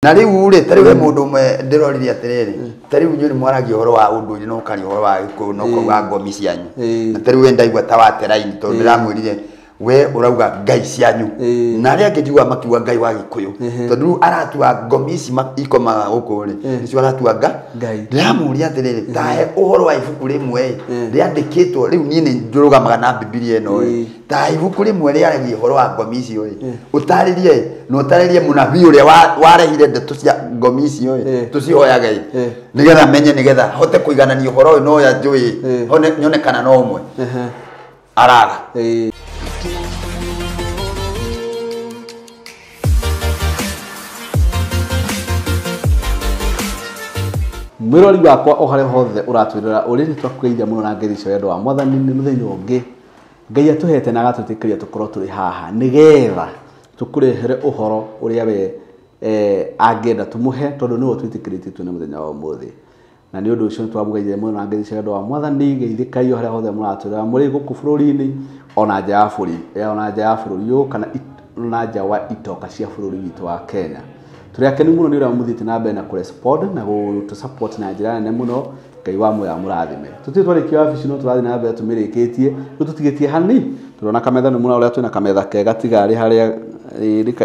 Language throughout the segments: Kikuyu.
Na riu ri tari we mundu umwe ndiroririe atiriri tari riu inyuĩ nĩ mwaragia ũhoro wa ũndũire na ũkaria ũhoro wa gĩkũyũ na ũkauga ngomi cianyu na tari we ndaigua ta wate raini tondũ ndĩramwĩrire we ũrauga ngai cianyu na arĩa angĩ njiguaga makiuga ngai wa gĩkũyũ tondũ rĩu aratua ngomi ici ikomaga gũkũ rĩ nĩcio aratua Ngai. Ndĩramũria atĩrĩrĩ tahe ũhoro wa ibuku rĩmwe rĩandĩkĩtwo rĩu niĩ nĩ njũrũgamaga na Bibilia ĩno ĩ ta ibuku rĩmwe rĩaragia ũhoro wa ngomi icio ĩ ũtarĩrie na ũtarĩrie mũnabii ũrĩa warehire ndeto cia ngomi icio ĩ tũcihoyage ĩ nĩgetha menye nĩgetha hote kũiganania ũhoro ũyũ na ũrĩa njũĩ nyone kana no ũmwe araga. Mwirori wakwa o harĩa hothe ũratwĩrora ũrĩ nĩ twakũgeithia mũno na ngeithi cia wendo wa mwathani nĩ mũthenya ũngĩ Ngai atũhete na agatwĩtĩkĩria tũkorwo tũrĩ haha nĩgetha tũkũrehere ũhoro ũrĩa we angĩenda tũmũhe tondũ nĩwe twĩtĩkĩrĩtie tuone mũthenya wa ũmũthĩ na nĩ ũndũ ũcio nĩ twamũgeithia mũno na ngeithi cia wendo wa mwathani geithĩkai o harĩa hothe mũratwĩrora mũrĩ gũkũ bũrũri-inĩ ona nja ya bũrũri ona nja ya bũrũri ũyũ kana ona nja wa itoka cia bũrũri witũ wa Kenya. Tũrĩ akenu mũno nĩ ũrĩa mũthiĩte na mbere na kũrespond na gũtũ support na njĩra nene mũno Ngai wa muoyo amũrathime. Tũtirĩ twarĩkia wabici no tũrathiĩ na mbere tũmĩrĩkĩtie rĩu tũtigĩtie hani tũrona kametha nĩ mũno ũrĩa twĩna kametha kega tiga arĩ harĩa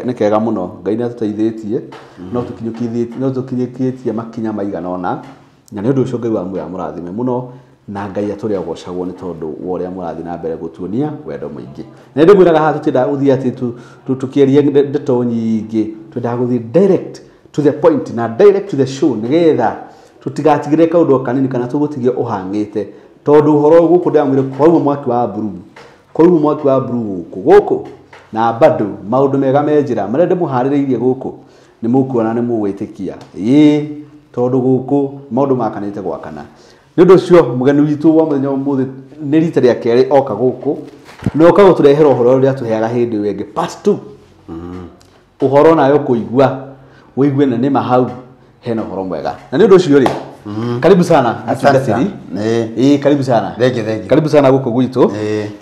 nĩ kega mũno Ngai nĩ atũteithĩtie no tũkinyũkĩtie makinya maigana ũna na nĩ ũndũ ũcio Ngai wa muoyo amũrathime mũno na Ngai atũrĩa gocagwo nĩ tondũ wa ũrĩa mũrathiĩ na mbere gũtuonia wendo mũingĩ. Na nĩ ndĩmwĩraga haha tũtiendaga gũthiĩ atĩ tũkĩaria ndeto nyingĩ twendaga gũthiĩ direct to the point na direct to the show nĩgetha tũtigatigĩre kaũndũ kanini kana tũgũtigie ũhang'ĩte tondũ ũhoro gũkũ ndĩramwĩre kwauma mwaki wa blue kwauma mwaki wa blue gũkũ gũkũ na bado maũndũ mega me njĩra marĩa ndĩmũharĩrĩirie gũkũ nĩ mũkuona nĩ mũgwĩtĩkia ĩĩ tondũ gũkũ maũndũ makanĩte gwakana. Nĩ ũndũ ũcio mũgeni witũ wa mũthenya ũmũthĩ nĩ rita rĩa kerĩ oka gũkũ na oka gũtũrehera ũhoro ũrĩa atũheaga hĩndĩ ĩyo ĩngĩ part 2 ũhoro nayo kũigua ũigue na nĩma hau hena ũhoro mwega na nĩ ũndũ ũcio rĩ karibu sana mũtungatĩri. Ĩĩ karibu sana. Thank you, thank you. Karibu sana gũkũ gwitũ.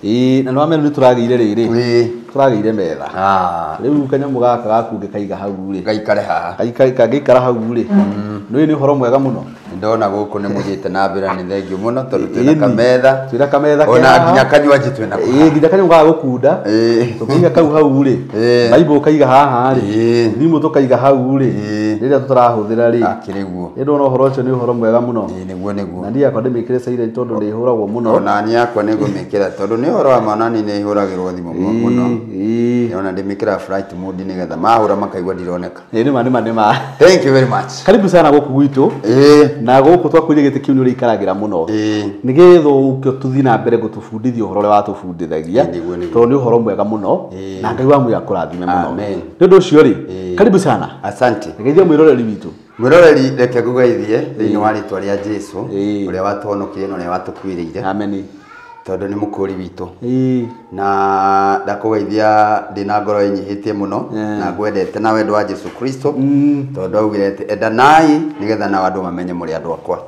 Ĩĩ na nĩ wamenya nĩ tũragĩire rĩrĩ tũragĩire metha rĩu kanyamũ gaka gaku ngĩkaiga hau rĩ gaikare haha kangĩikara hau rĩ nĩ nĩ ũhoro mwega mũno. Ndona gũkũ nĩ mũthiĩte na mbere nĩ thengiũ mũno tondũ twĩna kametha twĩna kametha ona nginya kanywanji twĩna ĩĩ nginya kanyamũ ga gũkunda tũkĩiga kau hau rĩ Bible ũkaiga haha rĩ thimũ tũkaiga hau rĩ rĩrĩa tũtarahũthĩra rĩ akĩrĩ guo nĩ ndona ũhoro ũcio nĩ ũhoro mwega mũno. Ĩĩ nĩguo nĩguo na niĩ yakwa ndĩmĩkĩre silent tondũ nĩ ĩhũragwo mũno ona niĩ yakwa nĩ ngũmĩkĩra tondũ nĩ ũhoro wa ma ona niĩ nĩ ĩhũragĩrwo thimũ mũno ona ndĩmĩkĩra flight mode nĩgetha mahũra makaigua ndironeka. Ĩĩ nĩma nĩma nĩma. Thank you very much. Karibu sana gũkũ gwitũ. Na gũkũ twakwĩria gĩtĩ kĩu nĩ ũrĩikaragĩra mũno nĩgetha ũke tũthiĩ na mbere gũtũbundithia ũhoro ũrĩa watũbundithagia tondũ nĩ ũhoro mwega mũno na Ngai wa muoyo akũrathime mũno. Nĩ ũndũ ũcio rĩ karibu sana. Asante. Ngeithia mwĩroreri witũ. Mwĩroreri reke ngũgeithie thĩinĩ wa rĩtwa rĩa Jesũ ũrĩa watũhonokirie na ũrĩa watũkuĩrĩire. Amen. Tondũ nĩ mũkũri witũ na ndakũgeithia ndĩna ngoro ĩnyihĩtie mũno na ngwendete na wendo wa Jesũ Kristo tondũ augire atĩ endanai nĩgetha nao andũ mamenye mũrĩ andũ akwa.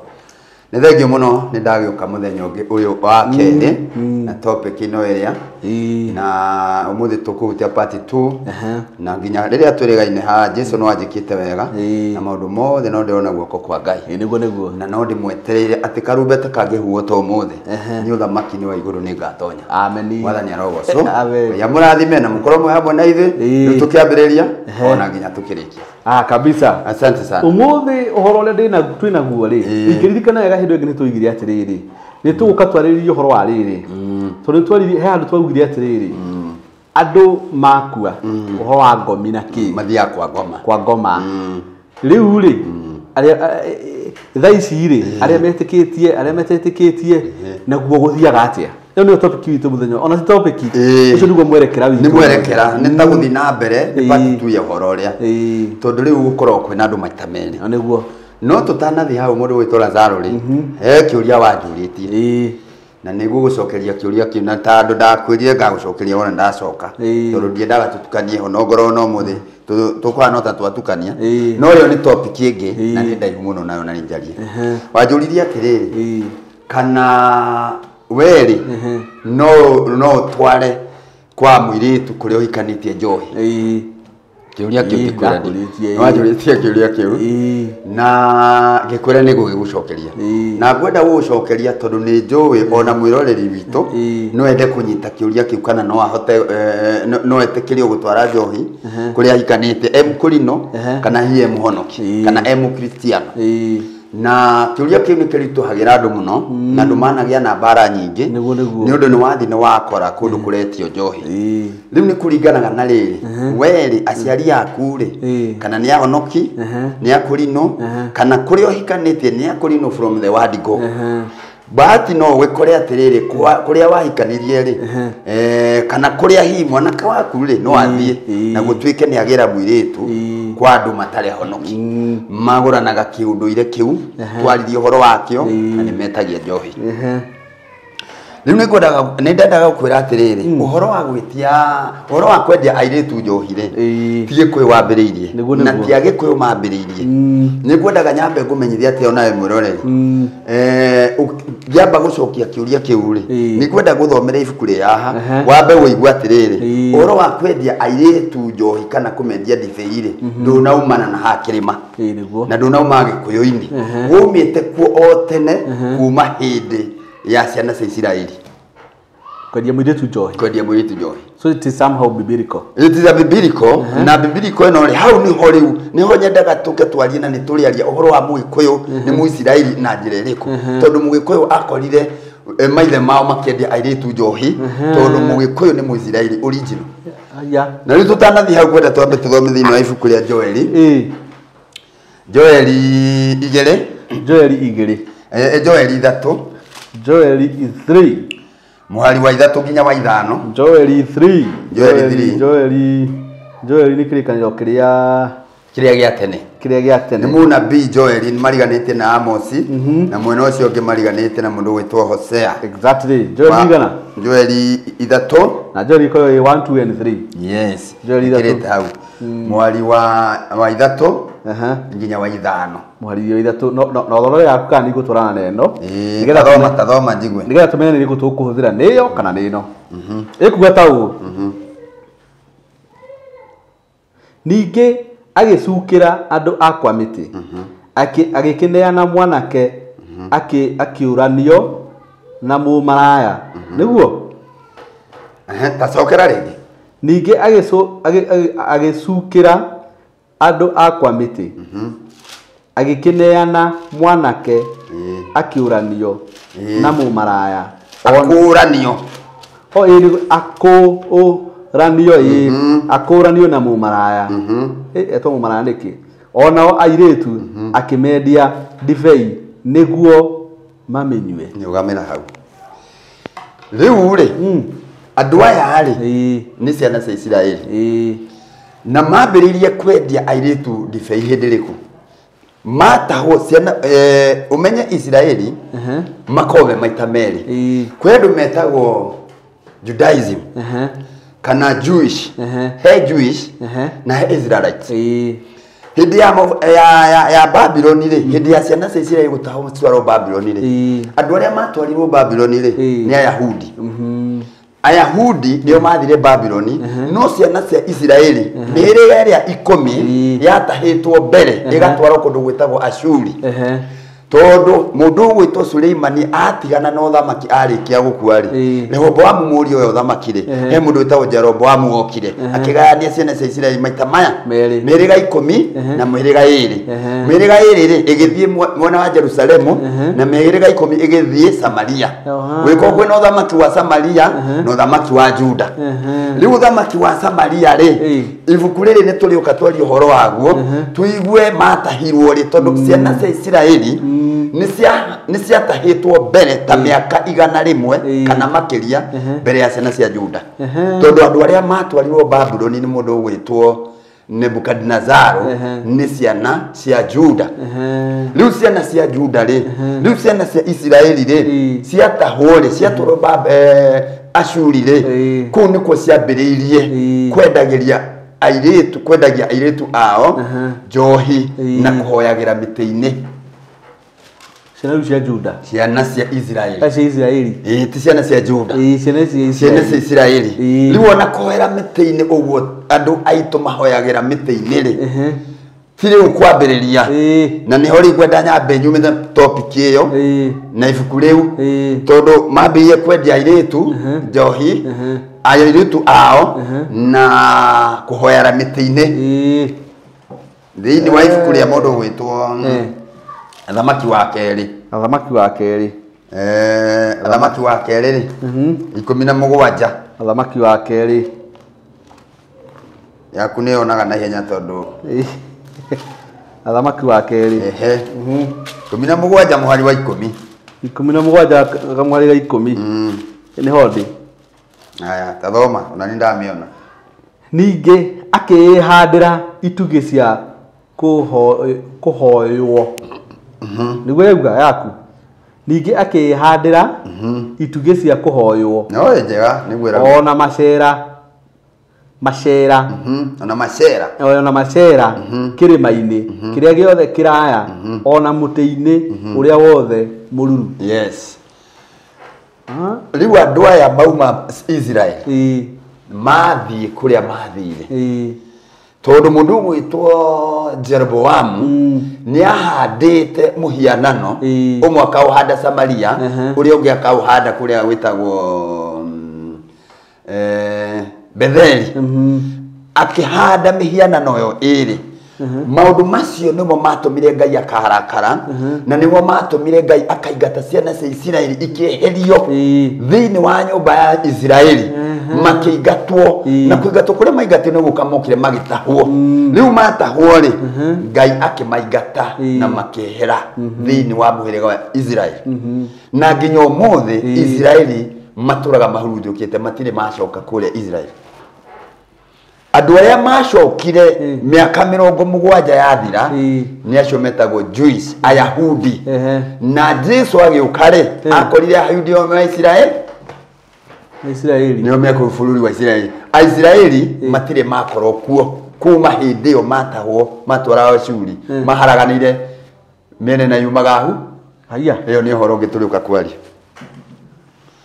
Nĩ thengiũ mũno nĩ ndagĩũka mũthenya ũngĩ ũyũ wa kerĩ na topic ĩno ĩrĩa na ũmũthĩ tũkũhutia part 2 na nginya rĩrĩa twĩrĩgaine haha Jesũ no anjĩkĩte wega na maũndũ mothe no ndĩrona guoko kwa Ngai. Nĩguo nĩguo na no ndĩmwetereire atĩ karumbeta kangĩhuhwo ta ũmũthĩ nĩ ũthamaki-inĩ wa igũrũ nĩ ngatonya. Amen. Mwathani arogocwo. Ngai amũrathime na mũkorwo mwĩ hamwe na ithuĩ rĩu tũkĩambĩrĩria ona nginya tũkĩrĩkia. Kabisa. Asante sana. Ũmũthĩ ũhoro ũrĩa twĩnaguo rĩ ingĩririkana wega hĩndĩ ĩngĩ nĩ tũigire atĩrĩrĩ nĩ tũgũka twarĩrĩrie ũhoro wa rĩrĩ tondũ nĩ twaririe he handũ twaugire atĩrĩrĩ andũ makua ũhoro wa ngomi na kĩ mathiaga kwa ngoma kwa ngoma rĩu rĩ arĩa thaa ici rĩ arĩa metĩkĩtie arĩa metetĩkĩtie naguo gũthiaga atĩa. Ĩyo nĩyo topic witũ mũthenya ona ti topic ũcio nĩguo mwerekera witũ nĩ mwerekera nĩ ta gũthiĩ na mbere nĩ part 2 ya ũhoro ũrĩa tondũ rĩu gũkoragwo kwĩna andũ maita merĩ nĩguo no tũtanathiĩ hau mũndũ gwĩtwo Lazaro rĩ he kĩũria wanjũrĩtie na nĩ ngũgũcokeria kĩũria kĩu na tondũ ndakwĩrire ngagũcokeria wona ndacoka tondũ ndiendaga tũtukanie ho no ngorwo no mũthĩ tũkũhana ta twatukania no ĩyo nĩ topic ĩngĩ na nĩ ndaihu mũno nayo na nĩ njarie. Wanjũririe atĩrĩrĩ kana werĩ no ũtware kwa mũirĩtu kũrĩa ũhikanĩtie njohi Kĩũria kĩu ngĩkwĩra nĩwanjũrĩtie kĩũria kĩu na ngĩkwĩra nĩ gũgĩgũcokeria na ngwenda gũgũcokeria tondũ nĩ njũĩ ona mwĩroreri witũ no ende kũnyita kĩũria kĩu kana no ahote no etĩkĩrio gũtwara njohi kũrĩa ahikanĩte e mũkũrinũ kana hihi e mũhonoki kana e mũkristiano. Na kĩũria kĩu nĩ kĩritũhagĩra andũ mũno na andũ managĩa na mbara nyingĩ nĩ ũndũ nĩ wathiĩ nĩ wakora kũndũ kũretio njohi. Rĩu nĩ kũringanaga na rĩrĩ werĩ aciari aku rĩ kana nĩ ahonoki nĩ akũrinũ kana kũrĩa ũhikanĩtie nĩ akũrinũ from the word go. Bahati no wĩkore atĩrĩrĩ kũrĩa wahikanirie rĩ kana kũrĩa hihi mwanake waku rĩ no athiĩ na gũtuĩke nĩ agĩra mũirĩtu kwa andũ matarĩ ahonoki magũranaga kĩũndũire kĩu twaririe ũhoro wakĩo na nĩ metagia njohi. Rĩu nĩ ndendaga gũkwĩra atĩrĩrĩ ũhoro wa gwĩtia ũhoro wa kwendia airĩtu njohi rĩ ti Gĩkũyũ wambĩrĩirie na ti Agĩkũyũ mambĩrĩirie. Nĩ ngwendaga nyambe ngũmenyithia atĩ onawe mwĩroreri ngĩamba gũcokia kĩũria kĩu rĩ nĩ ngwenda gũthomera ibuku rĩ haha wambe ũigue atĩrĩrĩ ũhoro wa kwendia airĩtu njohi kana kũmendia ndibei rĩ ndũnaumana na haha kĩrĩma na ndũnauma Gĩkũyũ-inĩ waumĩte kuo o tene kuma hĩndĩ ya ciana cia Isiraeli. Kwendia mũirĩtu njohi. Kwendia mũirĩtu njohi. So it is somehow biblical. It is a biblical. Na biblical ĩno rĩ hau nĩho rĩu nĩho nyendaga tũke twarie na nĩ tũrĩaria ũhoro wa Mũgĩkũyũ nĩ Mũisiraeli na njĩra ĩrĩkũ tondũ Mũgĩkũyũ akorire maithe mao makĩendia airĩtu njohi tondũ Mũgĩkũyũ nĩ Mũisiraeli original. Na rĩu tũtanathiĩ hau ngwenda twambe tũthome thĩinĩ wa ibuku rĩa Joeli. Joeli igĩrĩ. Joeli igĩrĩ. Joeli ithatũ. Joeli 3. Mũhari wa ithatũ nginya wa ithano. Joeli 3. Joeli 3. Joeli nĩ kĩrĩkanĩro kĩrĩa gĩa tene. Kĩrĩa gĩa tene. Nĩ mũnabii Joeli mariganĩtie na Amosi na mwena ũcio ũngĩ mariganĩtie na mũndũ ũgwĩtwo Hosea. Exactly. Joeli igana. Joeli ithatũ. Na Joeli ĩkoragwo ĩ 1 2 and 3. Yes. Joeli ithatũ. Hau. Mũhari wa ithatũ nginya wa ithano. Mũhari wa ithatũ no thorore yaku kana nĩ igũtwarana na ĩno. Nĩgetha tathoma njigue. Nĩgetha tũmenye nĩ ĩrĩkũ tũkũhũthĩra nĩ ĩyo kana nĩ ĩno. Ĩkuga ta ũũ. Ningĩ agĩcukĩra andũ akwa mĩtĩ agĩkĩneana mwanake akĩũranio na mũmaraya nĩguo. Tacokera rĩngĩ. Ningĩ agĩcukĩra andũ akwa mĩtĩ agĩkĩneana mwanake akĩũranio na mũmaraya. Akũranio. Akũranio akũranio na mũmaraya. Etwo mũmaraya nĩkĩ? Onao airĩtu akĩmendia ndibei nĩguo mamĩnyue. Nĩũgamĩra hau. Rĩu rĩ andũ aya rĩ nĩ ciana cia Isiraeli na mambĩrĩirie kwendia airĩtu ndibei hĩndĩ ĩrĩkũ? Matahwo ciana ũmenye Isiraeli makoragwo maita merĩ. Kwĩ andũ metagwo Judaism kana Jewish. He Jewish na he Israelites. Hĩndĩ ya Babyloni rĩ hĩndĩ ya ciana cia Isiraeli gũtahwo citwarwo Babyloni rĩ andũ arĩa matwarirwo Babyloni rĩ nĩ Ayahudi. Ayahudi nĩo mathire Babyloni no ciana cia Isiraeli mĩhĩrĩga ĩrĩa ikũmi yatahĩtwo mbere ĩgatwarwo kũndũ gwĩtagwo Ashuri. Tondũ mũndũ ũgwĩtwo Suleimani atigana na ũthamaki arĩkia gũkua rĩ Rehoboamu mũriũ ũyũ ũthamaki rĩ he mũndũ wĩtagwo Jeroboamu okire akĩgayania ciana cia Isiraeli maita maya mĩhĩrĩga ikũmi na mĩhĩrĩga ĩĩrĩ. Mĩhĩrĩga ĩĩrĩ rĩ ĩgĩthiĩ mwena wa Jerusalemu na mĩhĩrĩga ikũmi ĩgĩthiĩ Samaria. Gwĩkorwo kwĩna ũthamaki wa Samaria na ũthamaki wa Juda. Rĩu ũthamaki wa Samaria rĩ ibuku rĩrĩ nĩ tũrĩũka twarie ũhoro waguo tũigue matahirwo rĩ tondũ ciana cia Isiraeli nĩ ciatahĩtwo mbere ta mĩaka 100 kana makĩria mbere ya ciana cia Juda. Tondũ andũ arĩa matwarirwo Babuloni nĩ mũndũ ũgwĩtwo Nebukadnezaro nĩ ciana cia Juda. Rĩu ciana cia Juda rĩ rĩu ciana cia Isiraeli rĩ ciatahwo rĩ ciatwarwo Ashuri rĩ kũu nĩkuo ciambĩrĩirie kwendagĩria airĩtu kwendagia airĩtu ao njohi na kũhoyagĩra mĩtĩ-inĩ. Ciana cia Juda. Ciana cia Isiraeli. Cia Isiraeli. Ĩĩ ti ciana cia Juda. Ĩĩ ciana cia Isiraeli. Ciana cia Isiraeli. Rĩu ona kũhoera mĩtĩ-inĩ ũguo andũ aitũ mahoyagĩra mĩtĩ-inĩ rĩ. Ti rĩu kwambĩrĩria. Na nĩho rĩu ngwenda nyambe nyumĩte topic ĩyo na ibuku rĩu tondũ mambĩrĩirie kwendia airĩtu njohi airĩtu ao na kũhoera mĩtĩ-inĩ thĩinĩ wa ibuku rĩa mũndũ ũgwĩtwo Athamaki wa kerĩ. Athamaki wa kerĩ. Athamaki wa kerĩ rĩ 17. Athamaki wa kerĩ. Yaku nĩ yonaga na ihenya tondũ Athamaki wa kerĩ. 17 mũhari wa 10. 17 mũhari wa 10. Nĩho ndĩ. Aya, tathoma ona nĩ ndamĩona. Ningĩ akĩĩhandĩra itugĩ cia kũhoywo. Nĩguo yauga yaku. Ningĩ akĩĩhandĩra itugĩ cia kũhoywo. No njega nĩguo ĩrauga. Ona macera. Macera. Ona macera. Ona macera kĩrĩma-inĩ kĩrĩa gĩothe kĩraya ona mũtĩ-inĩ ũrĩa wothe mũruru. Yes. Rĩu andũ aya mauma Israel mathiĩ kũrĩa mathire. Tondũ mũndũ ũgwĩtwo Jeroboamu nĩ ahandĩte mũhianano ũmwe akaũhanda Samaria ũrĩa ũngĩ akaũhanda kũrĩa gwĩtagwo Betheli. Akĩhanda mĩhianano ĩyo ĩrĩ. Maũndũ macio nĩmo matũmire Ngai akarakara na nĩmo matũmire Ngai akaingata ciana cia Isiraeli ikĩeherio thĩinĩ wa nyũmba ya Isiraeli makĩingatwo na kũingatwo kũrĩa maingatwo nĩ gũka mokire magĩtahwo. Rĩu matahwo rĩ Ngai akĩmaingata na makĩehera thĩinĩ wa mũhĩrĩga wa Isiraeli. Na nginya ũmũthĩ Isiraeli matũraga mahurunjũkĩte matirĩ macoka kũrĩa Isiraeli. Andũ arĩa macokire mĩaka 70 yathira nĩ acio metagwo Jews, Ayahudi. Na Jesu agĩũka rĩ akorire Ayahudi o ma Isiraeli. Isiraeli. Nĩo me kũu bũrũri wa Isiraeli. Aisiraeli matirĩ makorwo kuo kuma hĩndĩ ĩyo matahwo matwaragwo Ashuri maharaganire mĩena na yumaga hu. Haiya. Ĩyo nĩ ũhoro ũngĩ tũrĩũka kwaria.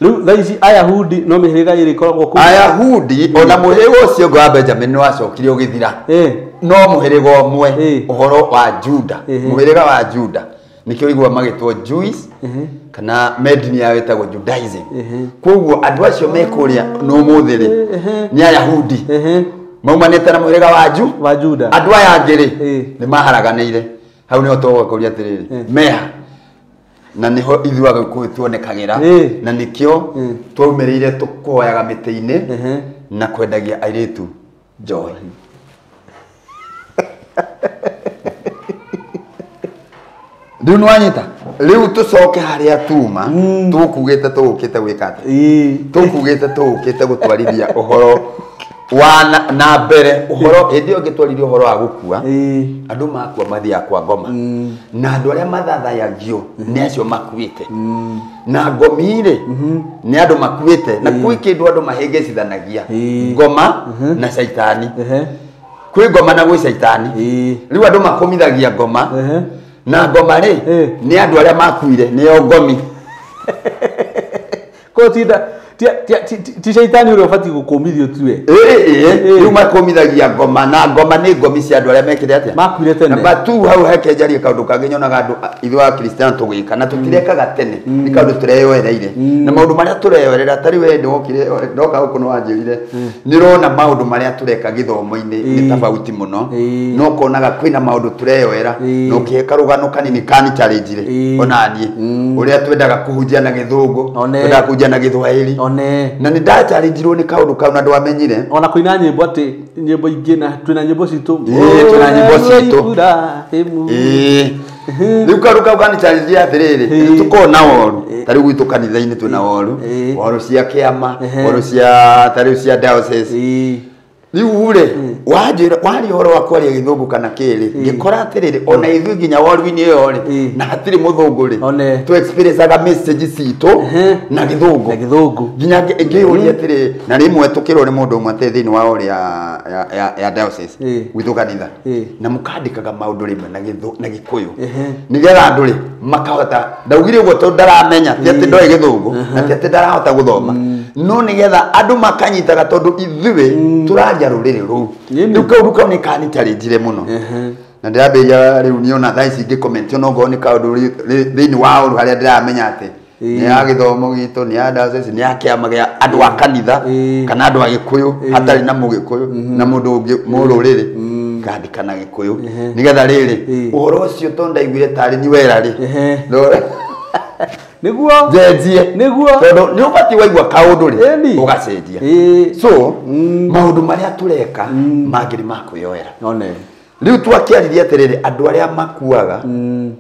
Rĩu thaa ici Ayahudi no mĩhĩrĩga ĩrĩ ĩkoragwo kũu. Ayahudi ona mũhĩrĩga ũcio ũngĩ wa Benjamin nĩ wacokire ũgĩthira. No mũhĩrĩga ũmwe ũhoro wa Juda, mũhĩrĩga wa Juda nĩkĩo ũiguaga magĩtwo Jews kana mendini yao ĩtagwo Judaism. Koguo andũ acio me kũrĩa no ũmũthĩ rĩ nĩ Ayahudi maumanĩte na mũhĩrĩga wa Juda. Andũ aya angĩ rĩ nĩ maharaganĩire. Hau nĩho tũgũkũria atĩrĩrĩ meha na niho ithuĩ Agĩkũyũ tuonekagĩra na nĩkĩo twaumĩrĩire tũkũhoyaga mĩtĩ-inĩ na kwendagia airĩtu njohi. Rĩu nĩwanyita? Rĩu tũcoke harĩa tuma tũkugĩte tũgũkĩte gwĩka atĩa? Tũkugĩte tũgũkĩte gũtwarithia ũhoro wa na mbere ũhoro hĩndĩ ĩyo ngĩtwarithia ũhoro wa gũkua andũ makua mathiaga kwa ngoma na andũ arĩa mathathayagio nĩ acio makuĩte na ngomi rĩ nĩ andũ makuĩte na kwĩ kĩndũ andũ mahĩngĩcithanagia ngoma na caitani. Kwĩ ngoma na gwĩ caitani. Rĩu andũ makũmithagia ngoma na ngoma rĩ nĩ andũ arĩa makuire nĩo ngomi. Ko ti caitani ũrĩa ũbatiĩ gũkũmithio tiwe. Rĩu makũmithagia ngoma na ngoma nĩ ngomi cia andũ arĩa mekire atĩa? Makuire tene. Namba 2 hau heke njarie kaũndũ kangĩ nyonaga andũ ithuĩ a Kristiano tũgĩka na tũtirekaga tene nĩ kaũndũ tũreyoereire na maũndũ marĩa tũreyoerera tarĩ we ndokire ndoka gũkũ nĩ wanjĩrire nĩ ũrona maũndũ marĩa tũreka gĩthomo-inĩ nĩ tofauti mũno no ũkonaga kwĩna maũndũ tũreyoera na ũkĩhe karũgano kanini kani challenge rĩ ona niĩ ũrĩa twendaga kũhunjia na gĩthũngũ twendaga kũhunjia na gĩthwaĩri na nĩ ndachallenjirwo nĩ kaũndũ kau na ndwamenyire ona kũina nyĩmbo atĩ nyĩmbo ingĩ na twĩna nyĩmbo citũ twĩna nyĩmbo citũ rĩu kaũndũ kau kanichallenjia atĩrĩrĩ tũkorwo na woru ta rĩu gwitũ kanitha-inĩ twĩna woru woru cia kĩama woru cia ta rĩu cia diocese Rĩu rĩ wanjĩra waria ũhoro wa kwaria gĩthũngũ kana kĩrĩ ngĩkora atĩrĩrĩ ona ithuĩ nginya waru-inĩ ĩyo rĩ na hatirĩ mũthũngũ rĩ tu experienceaga message citũ na gĩthũngũ, na gĩthũngũ nginya ngĩyũria atĩrĩ na rĩmwe tũkĩrwo nĩ mũndũ ũmwe atĩ thĩinĩ wa ũrĩa ya diocese gwitũ kanitha na mũkandĩkaga maũndũ rĩmwe na na gĩkũyũ nĩgetha andũ rĩ makahota ndaugire ũguo tondũ ndaramenya ti atĩ ndoĩ gĩthũngũ na ti atĩ ndarahota gũthoma no nĩgetha andũ makanyitaga tondũ ithuĩ tũraria rũrĩrĩ rũu rĩu kaũndũ kau nĩ kanitarĩnjire mũno na ndĩrambĩrĩria rĩu niĩ ona thaa ici ngĩcomment ona okorwo nĩ kaũndũ thĩinĩ wa ũru harĩa ndĩramenya atĩ nĩ ya gĩthomo gitũ nĩ ya diocese nĩ ya kĩama gĩa andũ a kanitha kana andũ a gĩkũyũ hatarĩ na mũgĩkũyũ na mũndũ ũngĩ mũrũrĩrĩ ngandĩka na gĩkũyũ nĩgetha rĩrĩ ũhoro ũcio tondũ ndaiguire tarĩ ni wera rĩ niguo njenjie niguo tondu ni ubati waigua kaundu ri ugacenjia. So maundu maria tureka mangĩ nĩ ma kwĩyoera. One riu twakiaririe atiriri andu aria makuaga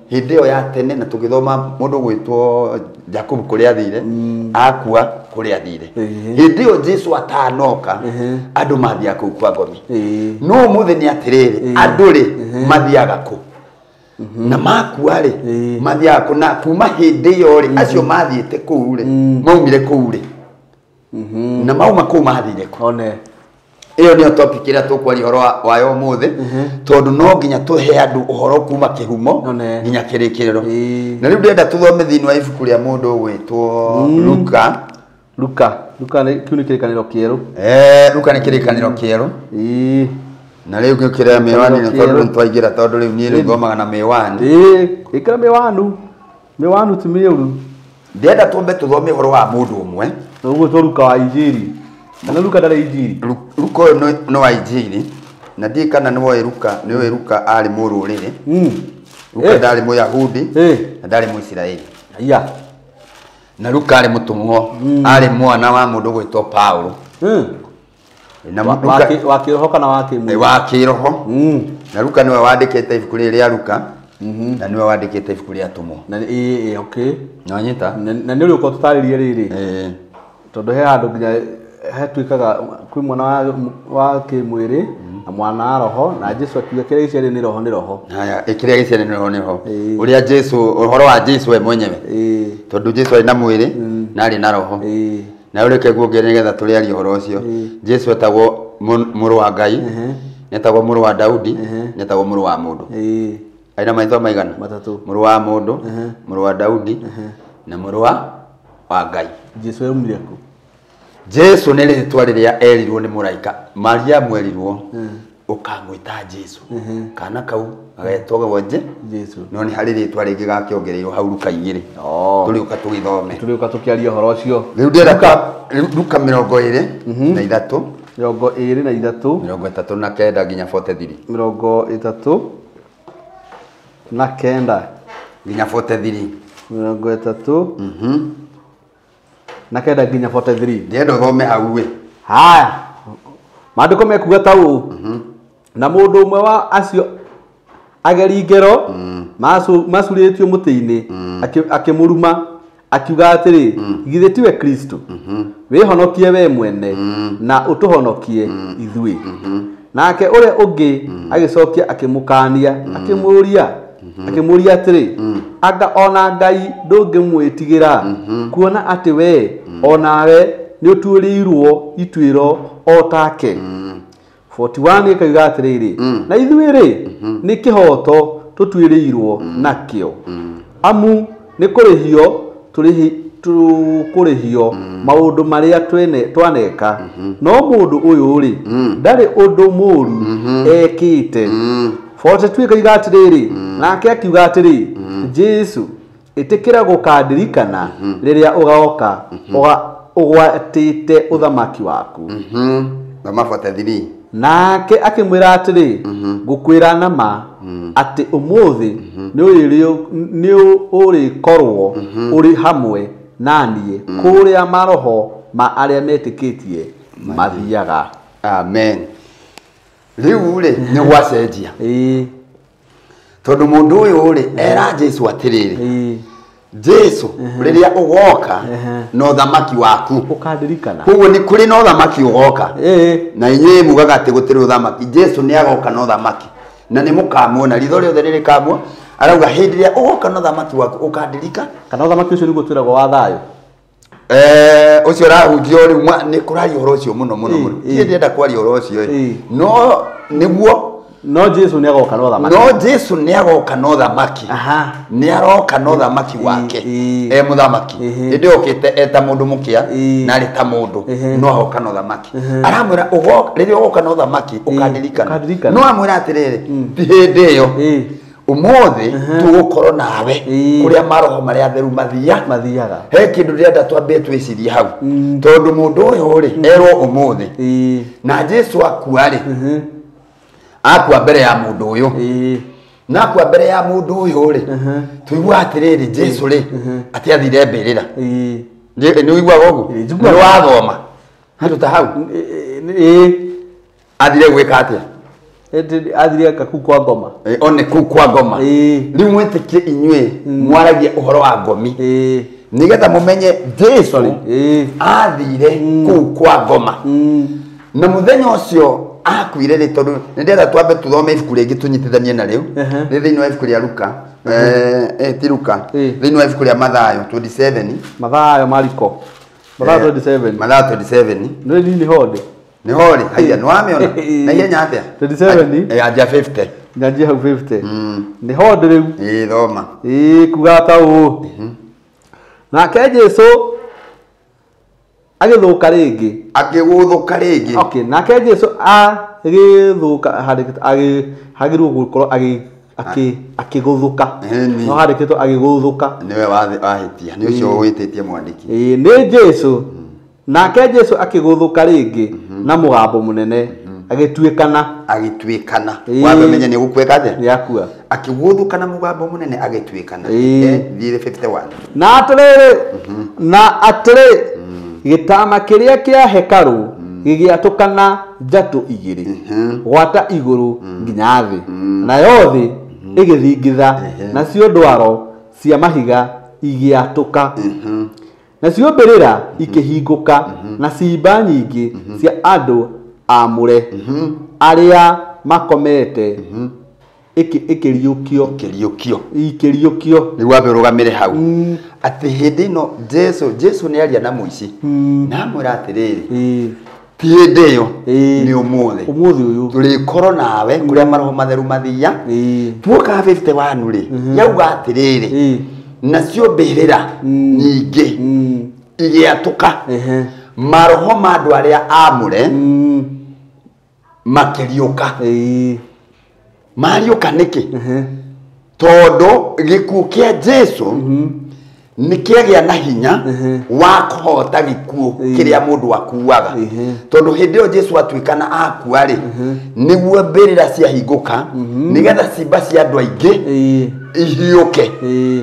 hindi iyo ya tene na tugithoma mundu gwitwo Jacob kuria athire akua kuria athire hindi iyo Jesu atanoka andu mathiaga kuu kwa ngomi no umuthi ni atiriri andu ri mathiaga ku na makua ri mathiaga ku na kuma hindi iyo ri acio mathiite kuu ri maumire kuu ri na mauma kuu mathire ku. One iyo niyo topic ira tukwaria uhoro wayo umuthi tondu no nginya tuhe andu uhoro kuma kihumo nginya kirikiriro. Na riu ndenda tuthome thiini wa ibuku ria mundu ugwitwo Luka. Luka kiu ni kirikaniro kieru. Luka ni kirikaniro kieru. Na riu ngikira miwani ni tondu nitwaingira tondu riu nie riu thomaga na miwani. Ikira miwanu ti miuru. Ndenda tumbe tuthome uhoro wa mundu umwe uguo to Luka wa Injiri. Kana Luka ndare Injiri. Luka ũyũ no wa Injiri na ndiĩ kana nĩ woĩ Luka nĩ ũĩ Luka arĩ mũrũrĩrĩ. Luka ndarĩ Mũyahudi na ndarĩ Mũisiraeli. Aya. Na Luka arĩ mũtũmwo, arĩ mwana wa mũndũ gwĩtwo Paulo. Na Luka wa kĩroho kana wa kĩmwĩrĩ? Wa kĩroho. Na Luka nĩwe wandĩkĩte ibuku rĩrĩ rĩa Luka na nĩwe wandĩkĩte ibuku rĩa Atũmwo. Na okay. Nĩwanyita? Na nĩ ũrĩ ũkorwo tũtarĩrie rĩrĩ. Tondũ he handũ nginya hetuikaga kwi mwana wa kimwiri na mwana wa roho na Jesu akiuga kiria giciari ni roho ni roho. Haya, kiria giciari ni roho ni roho. Uria Jesu uhoro wa Jesu we mwenyewe. Tondu Jesu ari na mwiri na ari na roho. Na ureke guongerera nigetha turiarie uhoro ucio. Jesu etagwo mũrũ wa Ngai, etagwo mũrũ wa Daudi, etagwo mũrũ wa mũndũ. Aina maitho maigana? Matatu. Mũrũ wa mũndũ, mũrũ wa Daudi na mũrũ wa Ngai. Jesu aumire kũ? Jesu nĩ rĩtwa rĩrĩa erirwo nĩ mũraika Mariamu erirwo ũkamwĩta Jesu kana kau agetwo Jesu no nĩ harĩ rĩtwa rĩngĩ gakĩongereirwo hau Luka igĩrĩ tũrĩũka tũgĩthome tũrĩũka tũkĩaria ũhoro ũcio. Rĩu ndĩrenda Luka 23 23 39 nginya 43 39 nginya 43 30 na kenda nginya 43. Ndĩrenda ũthome hau we. Haya. Maandĩko mekuga ta ũũ. Na mũndũ ũmwe wa acio ageri ngero macurĩtio mũtĩ-inĩ akĩmũruma akiuga atĩrĩ, githĩ tiwe Kristo? Wĩhonokie we mwene na ũtũhonokie ithuĩ. Nake ũrĩa ũngĩ agĩcokia akĩmũkaania akĩmũũria atĩrĩ, anga ona Ngai ndũngĩmwĩtigĩra kuona atĩ we onawe nĩ ũtuĩrĩirwo ituĩro o take. 41 ĩkauga atĩrĩrĩ, na ithuĩ rĩ nĩ kĩhoto tũtuĩrĩirwo nakĩo, amu nĩ kũrĩhio tũkũrĩhio maũndũ marĩa twaneka, no mũndũ ũyũ rĩ ndarĩ ũndũ mũũru ekĩte. 42 ĩkoiga atĩrĩrĩ, nake akiuga atĩrĩ, Jesu ĩtĩkĩra gũkandirikana rĩrĩa ũgaoka ũgwatĩte ũthamaki waku. Thoma 43. Nake akĩmwĩra atĩrĩ, ngũkwĩra na ma atĩ ũmũthĩ nĩ ũrĩkorwo ũrĩ hamwe na niĩ kũrĩa maroho ma arĩa metĩkĩtie mathiaga. Amen. Rĩu rĩ nĩ gwacenjia. Tondũ mũndũ ũyũ rĩ era Jesu atĩrĩrĩ, Jesu rĩrĩa ũgoka na ũthamaki waku ũkandirikana. Koguo nĩ kũrĩ na ũthamaki ũgoka. Na inyuĩ mugaga atĩ gũtirĩ ũthamaki. Jesu nĩ agoka na ũthamaki. Na nĩ mũkamuona ritho rĩothe rĩrĩkamwo. Arauga hĩndĩ ĩrĩa ũgoka na ũthamaki waku ũkandirika. Kana ũthamaki ũcio nĩguo twĩragwo wa thayũ. Ũcio ũrahunjio rĩu nĩ kũraria ũhoro ũcio mũno mũno mũno. Niĩ ndĩrenda kwaria ũhoro ũcio ĩ. No nĩguo no Jesu nĩ agoka na ũthamaki. No Jesu nĩ agoka na ũthamaki. Nĩ aroka na ũthamaki wake. E mũthamaki. Hĩndĩ okĩte eta mũndũ mũkĩa na arĩ ta mũndũ no agoka na ũthamaki. Aramwĩra rĩrĩa ũgoka na ũthamaki ũkandirikana. No amwĩra atĩrĩrĩ ti hĩndĩ ĩyo. Ũmũthĩ tũgũkorwo nawe kũrĩa maroho marĩa atheru mathiaga. He kĩndũ ndĩrenda twambe twĩcirie hau. Tondũ mũndũ ũyũ rĩ erwo ũmũthĩ. Na Jesu akua rĩ akua mbere ya mũndũ ũyũ. Na akua mbere ya mũndũ ũyũ rĩ tũigua atĩrĩrĩ Jesu rĩ atĩ athire mbĩrĩra. Nĩ ũiguaga ũguo? Nĩ wathoma handũ ta hau. Athire gwĩka atĩa? Athire kuu kwa ngoma. One kuu kwa ngoma. Rĩu mwĩtĩkie inyuĩ mwaragia ũhoro wa ngomi. Nĩgetha mũmenye Jesu athire kuu kwa ngoma. Na mũthenya ũcio akuire rĩ tondũ nĩ ndĩrenda twambe tũthome ibuku rĩngĩ tũnyitithanie narĩo. Nĩ thĩinĩ wa ibuku rĩa Luka. Ti Luka. Thĩinĩ wa ibuku rĩa Mathayo 27. Mathayo Mariko. Mathayo 27. Mathayo 27. Nĩ nini hode. Nĩ hori haiya nĩ wamĩona. Na ihenya atĩa? 27. Anjia 50. Nyanjia hau 50. Nĩ hode rĩu. Thoma. Kuga ta ũũ. Nake Jesu agĩthũka rĩngĩ. Akĩgũthũka rĩngĩ. Okay, nake Jesu agĩthũka hagĩrĩirwo gũkorwo akĩgũthũka. No handĩkĩtwo agĩgũthũka. Nĩwe wahĩtia, nĩ ũcio wĩtĩtie mwandĩki. Nĩ Jesu. Nake Jesu akĩgũthũka rĩngĩ na mũgambo mũnene agĩtuĩkana. Agĩtuĩkana. Wambe menye nĩ gũkuĩka atĩa? Nĩ akua. Akĩgũthũka na mũgambo mũnene agĩtuĩkana. Thiĩ 51. Na atĩrĩrĩ, na atĩrĩ gĩtama kĩrĩa kĩa hekarũ gĩgĩatũkana njatũ igĩrĩ gwata igũrũ nginya thĩ, nayo thĩ ĩgĩthingitha, nacio ndwaro cia mahiga igĩatũka, nacio mbĩrĩra ikĩhingũka, na ciimba nyingĩ cia andũ aamũre arĩa makomete ikĩriũkio. Ikĩriũkio. Rĩu wambe ũrũgamĩre hau. Atĩ hĩndĩ ĩno Jesu nĩ aria na mũici. Na amwĩra atĩrĩrĩ ti hĩndĩ ĩyo nĩ ũmũthĩ. Ũmũthĩ ũyũ tũrĩkorwo nawe kũrĩa maroho matheru mathia. Tuoka 51 rĩ yauga atĩrĩrĩ nacio mbĩrĩra nyingĩ igĩatũka maroho ma andũ arĩa aamũre makĩriũka. Mariũka nĩkĩ? Tondũ gĩkuũ kĩa Jesu nĩ kĩagĩa na hinya wa kũhota gĩkuũ kĩrĩa mũndũ akuaga. Tondũ hĩndĩ ĩyo Jesu atuĩkana akua rĩ nĩguo mbĩrĩra ciahingũka nĩgetha ciimba cia andũ aingĩ ihiũke.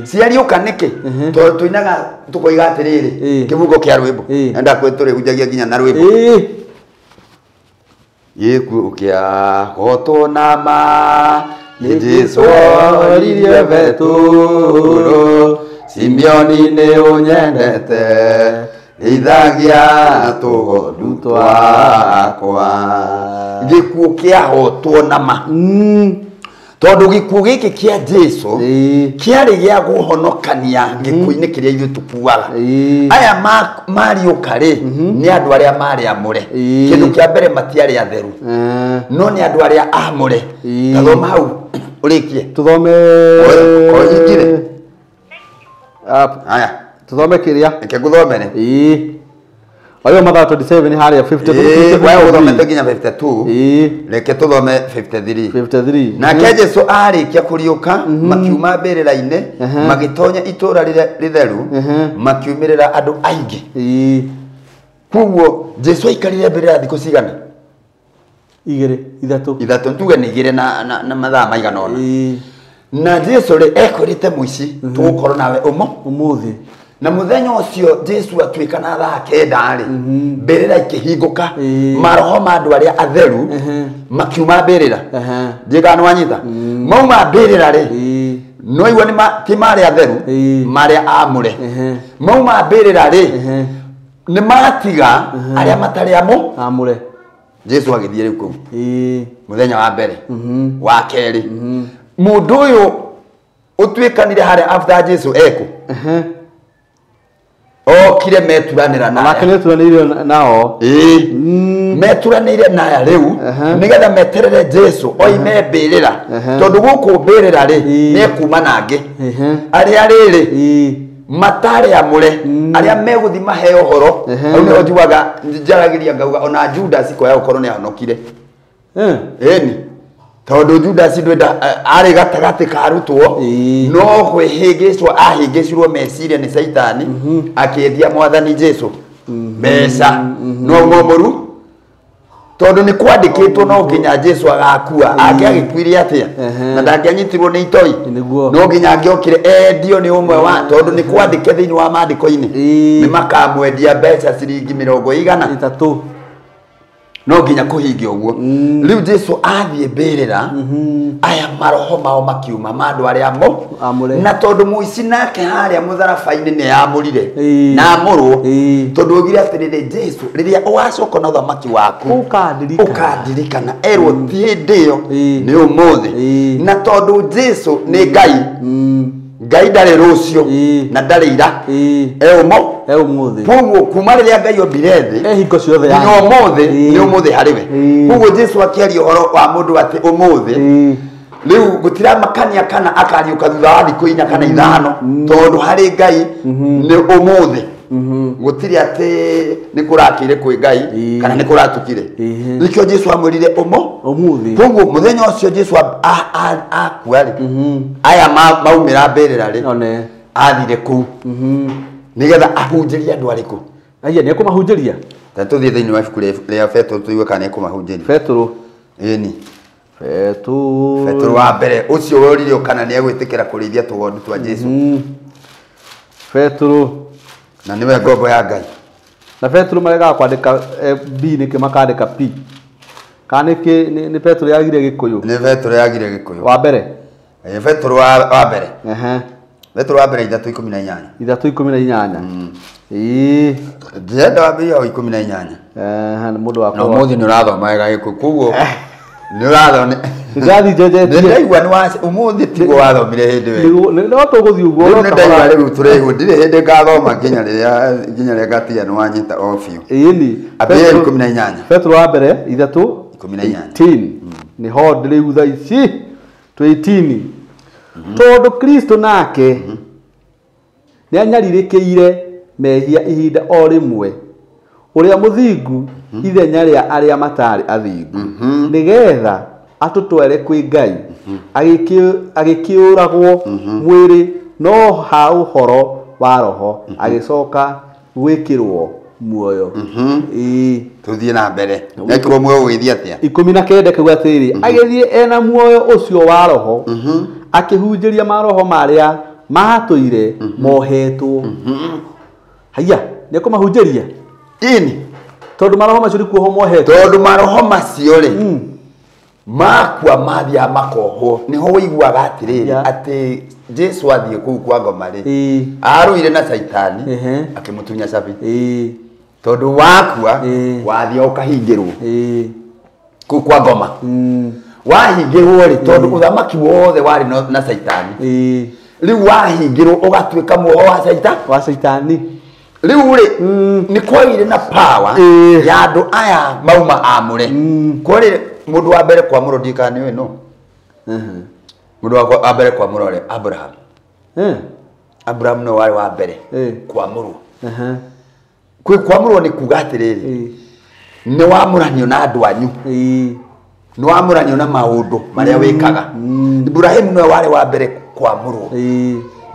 Ciariũka nĩkĩ? Tondũ tũinaga tũkoiga atĩrĩrĩ kĩbungo kĩa rwĩmbo. Enda kwĩ tũrĩhunjagia nginya na rwĩmbo. Gĩkuũ kĩahotwo na ma nĩ Jesu oririe Petero, Simeoni nĩ ũnyendete rĩithagia tũgondu twakwa. Gĩkuũ kĩahotwo na ma. Tondũ gĩkuũ gĩkĩ kĩa Jesu kĩarĩ gĩa kũhonokania gĩkuũ-inĩ kĩrĩa ithuĩ tũkuaga. Aya mariũka rĩ nĩ andũ arĩa marĩ amũre. Kĩndũ kĩa mbere matiarĩ atheru no nĩ andũ arĩa amũre. Tathoma hau ũrĩkie. Tũthome. Ũhingire. Aya. Tũthome kĩrĩa. Reke ngũthomere. Ayo Mathayo 27 harĩa 52. Wewe ũthomete nginya 52. Reke tũthome 53. 53. Nake Jesu arĩkia kũriũka makiuma mbĩrĩra-inĩ magĩtonya itũũra rĩtheru makiumĩrĩra andũ aingĩ. Koguo Jesu aikarire mbĩrĩra thikũ cigana? Igĩrĩ, ithatũ. Ithatũ, tuge nĩ igĩrĩ na mathaa maigana ũna. Na Jesu rĩ ekwĩrĩte mũici tũgũkorwo nawe ũmũthĩ. Na mũthenya ũcio Jesu atuĩkana thaa kenda rĩ mbĩrĩra ikĩhingũka maroho ma andũ arĩa atheru makiuma mbĩrĩra. Ndiĩ kana nĩ wanyita? Mauma mbĩrĩra rĩ No igua nĩ ti marĩa atheru, marĩa amũre. Mauma mbĩrĩra rĩ, nĩ matiga arĩa matarĩ amũre. Jesu agĩthiĩ rĩu kũu mũthenya wa mbere, wa kerĩ. Mũndũ ũyũ ũtuĩkanire harĩa after Jesu ekũ okire meturanĩra naya. Nake nĩeturanĩire nao. Meturanĩire naya rĩu nĩgetha meterere Jesu oime mbĩrĩra, tondũ gũkũ mbĩrĩra rĩ nĩekuma nangĩ arĩa rĩrĩ matarĩ amũre, arĩa megũthiĩ maheo ũhoro. Hau nĩho njugaga njaragĩria ngauga ona Judas koya gũkorwo nĩahonokire. Ĩni tondũ Judas ndwenda arĩ gatagatĩ ka arutwo, no kwĩhĩngĩcwo ahĩngĩcirwo meciria nĩ Caitani akĩendia mwathani Jesu mbeca. No mũru tondũ nĩ kwandĩkĩtwo no nginya Jesu agakua. Angĩagĩkuire atĩa na ndangĩanyitirwo nĩ itoi? No nginya angĩokire endio nĩ ũmwe wa, tondũ nĩ kwandĩke thĩinĩ wa maandĩko-inĩ nĩ makamwendia mbeca ciringi 30. No nginya kũhingia ũguo. Rĩu Jesu athiĩ mbĩrĩra, aya maroho mao makiuma ma andũ arĩa amũre. Na tondũ mũici nake harĩa mũtharaba-inĩ nĩ amũrire na amũrwo, tondũ oigire atĩrĩrĩ, Jesu rĩrĩa ũgacoka na ũthamaki waku ũkandirikana. Erwo ti hĩndĩ ĩyo, nĩ ũmũthĩ. Na tondũ Jesu nĩ Ngai, Ngai ndarĩ rũciũ na ndarĩ ira, e ũmũthĩ. Koguo kuma rĩrĩa Ngai ombire thĩ hingo ciothe nginya ũmũthĩ nĩ ũmũthĩ harĩ we. Koguo Jesu akĩaria ũhoro wa mũndũ atĩ ũmũthĩ rĩu gũtiramakania kana akariũka thutha wa thikũ 4 kana 5, tondũ harĩ Ngai nĩ ũmũthĩ. Gũtirĩ atĩ nĩ kũrakĩire kwĩ Ngai kana nĩ kũratukire. Nĩkĩo Jesu amwĩrire ũmũthĩ. Koguo mũthenya ũcio Jesu akua rĩ, aya maumĩra mbĩrĩra rĩ, athire kũu nĩgetha ahunjĩrie andũ arĩkũ. Aya nĩ ekũmahunjĩria. Ta tũthiĩ thĩinĩ wa ibuku rĩa Petero tũigue kana nĩ ekũmahunjĩria. Petero. Ĩni. Petero wa mbere ũcio woririo kana nĩ egwĩtĩkĩra kũrĩithia tũgondu twa Jesu. Petero na nĩwe ngombo ya Ngai. Na Petero maregaga kwandĩka B nĩkĩ makandĩka P? Kana nĩkĩ nĩ Petero yagire Gĩkũyũ? Nĩ Petero yagire Gĩkũyũ. Wa mbere. Petero wa mbere. Petero wa mbere 3:18. 3:18. Ĩĩ. Ndĩrenda wambĩrĩria o 18. Nĩ mũndũ wakwa. Na ũmũthĩ nĩ ũrathoma wega Gĩkũyũ, koguo nĩ ũrathoma. Nĩndathiĩ njenjetie. Nĩndaigua nĩ wa ũmũthĩ tiguo wathomire hĩndĩ ĩyo. No tũgũthiĩ ũguo. Rĩu nĩndaigua rĩu tũraigua ndirĩ hĩndĩ ngathoma nginya rĩrĩa ngatiga nĩ wanyita o biũ. Ĩni. Ambĩrĩria 18. Petero wa mbere 3:18. Nĩho ndĩrĩu thaa ici twĩ 18. Tondũ Kristo nake nĩanyarirĩkĩire mehia ihinda o rĩmwe, ũrĩa mũthingu ithenya rĩa arĩa matarĩ athingu, nĩgetha atũtware kwĩ Ngai, agĩkĩũragwo mwĩrĩ no ha ũhoro wa roho agĩcoka gwĩkĩrwo muoyo. Tũthiĩ na mbere. Ekĩrwo muoyo ũgĩthiĩ atĩa? 19 kauga atĩrĩrĩ, agĩthiĩ ena muoyo ũcio wa roho akĩhunjĩria maroho marĩa matũire mohetwo. Haiya, nĩ ekũmahunjĩria? Ĩni. Tondũ maroho macio nĩ kuohwo mohetwo. Tondũ maroho macio rĩ makua mathiaga makohwo. Nĩho ũiguaga atĩrĩrĩ atĩ Jesu athiĩ kũu kwa ngoma rĩ, arũire na Caitani akĩmũtunya cabi. Tondũ wakua wathiĩ ũkahingĩrwo kũu kwa ngoma. Wahingĩrwo rĩ, tondũ ũthamaki wothe warĩ na Caitani. Rĩu wahingĩrwo ũgatuĩka muoho wa Caitani. Rĩu rĩ nĩ kwagĩire na power ya andũ aya mauma amũre. Kwarĩ mũndũ wa mbere kwamũrwo ndiũĩ kana nĩũĩ no. Mũndũ wa mbere kwamũrwo rĩ Abraham. Abraham nĩwe warĩ wa mbere kwamũrwo. Kwĩ kwamũrwo nĩ kuga atĩrĩrĩ, nĩ wamũranio na andũ anyu. Nĩ wamũranio na maũndũ marĩa wĩkaga. Ibrahimu nĩwe warĩ wa mbere kwamũrwo.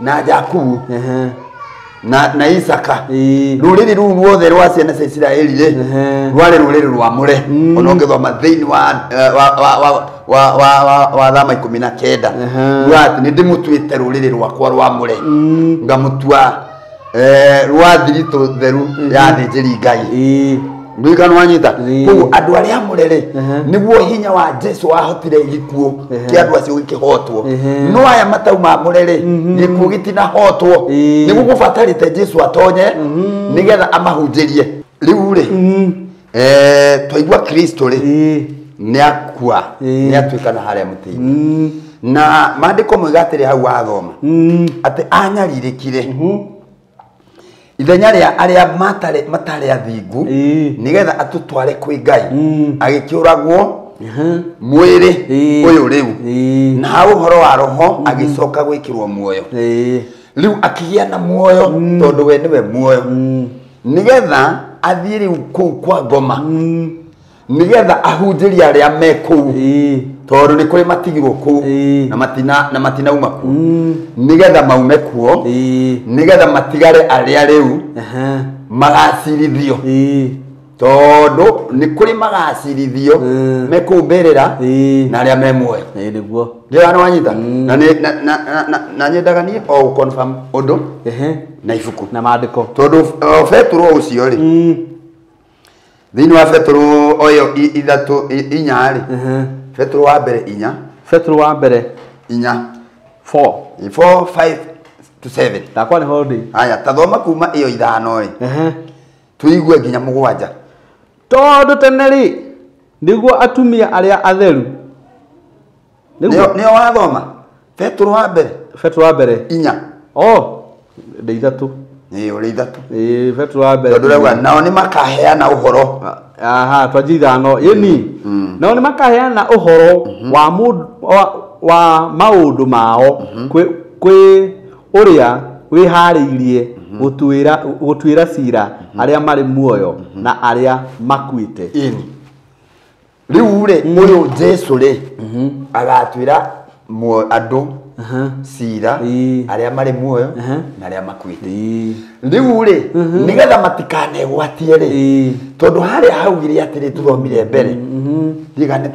Na Jakubu na Isaka. Rũrĩrĩ rũu ruothe rwa ciana cia Isiraeli rĩ rwarĩ rũrĩrĩ rwamũre. Ona ũngĩthoma thĩinĩ wa Thama 19 ruga atĩ nĩ ndĩmũtuĩte rũrĩrĩ rwakwa rwamũre, ngamũtua rwa thiritũ theru ya athĩnjĩri Ngai. Ndikana wanyita koguo andũ arĩa amũre rĩ nĩguo hinya wa Jesu wahotire gĩkuũ kĩa andũ acio gĩkĩhotwo no aya matauma amũre rĩ gĩkuũ gĩtinahotwo nĩguo gũbatarĩte Jesu atonye nĩgetha amahunjĩrie rĩu rĩ twaigua Kristo rĩ nĩakua nĩatuĩkana harĩa mũtĩ-inĩ na maandĩko moiga atĩrĩ hau wathoma atĩ anyarirĩkire ithenya rĩa arĩa matarĩ athingu nĩgetha atũtware kwĩ Ngai agĩkĩũragwo mwĩrĩ ũyũ rĩu na ha ũhoro wa roho agĩcoka gwĩkĩrwo muoyo rĩu akĩgĩa na muoyo tondũ we nĩwe muoyo nĩgetha athiĩ rĩu kũu kwa ngoma nĩgetha ahunjĩrie arĩa me kũu tondũ nĩ kũrĩ matigirwo kũu na matinauma kuo nĩgetha maume kuo nĩgetha matigare arĩa rĩu magacirithio tondũ nĩ kũrĩ magacirithio me kũu mbĩrĩra na arĩa me muoyo nĩguo ndĩra nĩwanyita na nyendaga niĩ o gũ-confirm ũndũ na ibuku na maandĩko tondũ Petero ũcio rĩ thĩinĩ wa Petero oyo ithatũ inya rĩ Petero wa mbere inya Petero wa mbere inya 4 4 5 to 7 ndakwa nĩ holiday haya tathoma kuma ĩyo ithano rĩ tuigue nginya mũgwanja tondũ tene rĩ nĩguo atumia arĩa atheru nĩo wathoma Petero wa mbere Petero wa mbere inya oh ndĩ ithatũ nĩ ũrĩ ithatũ Petero wa mbere tondũ rauga nao nĩ makaheana ũhoro aha twanjia ithano ĩni nao nĩ makaheana ũhoro wa maũndũ mao kwĩ ũrĩa wĩharĩirie gũtuĩra cira arĩa marĩ muoyo na arĩa makuĩte ĩni rĩu rĩ ũyũ Jesu rĩ agatuĩra andũ cira arĩa marĩ muoyo na arĩa makuĩte rĩu rĩ nĩgetha matikanegwatie rĩ tondũ harĩa haugire atĩrĩ tũthomire mbere ndiga nĩ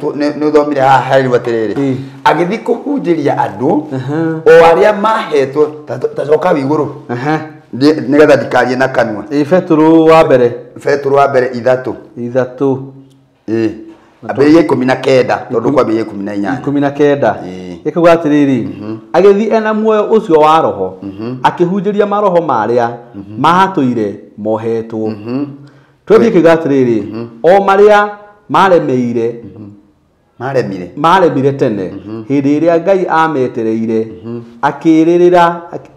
ũthomire haha herirwo atĩrĩrĩ agĩthiĩ kũhunjĩria andũ o arĩa mahetwo tacoka wĩ igũrũ nĩgetha ndikarie na kanua Petero wa mbere Petero wa mbere ithatũ ithatũ ambĩrĩria 19 tondũ kwambĩrĩria 18 19 ĩkauga atĩrĩrĩ agĩthiĩ ena muoyo ũcio wa roho akĩhunjĩria maroho marĩa mahatũire mohetwo twethiĩ ĩkauga atĩrĩrĩ o marĩa maremire tene hĩndĩ ĩrĩa Ngai ametereire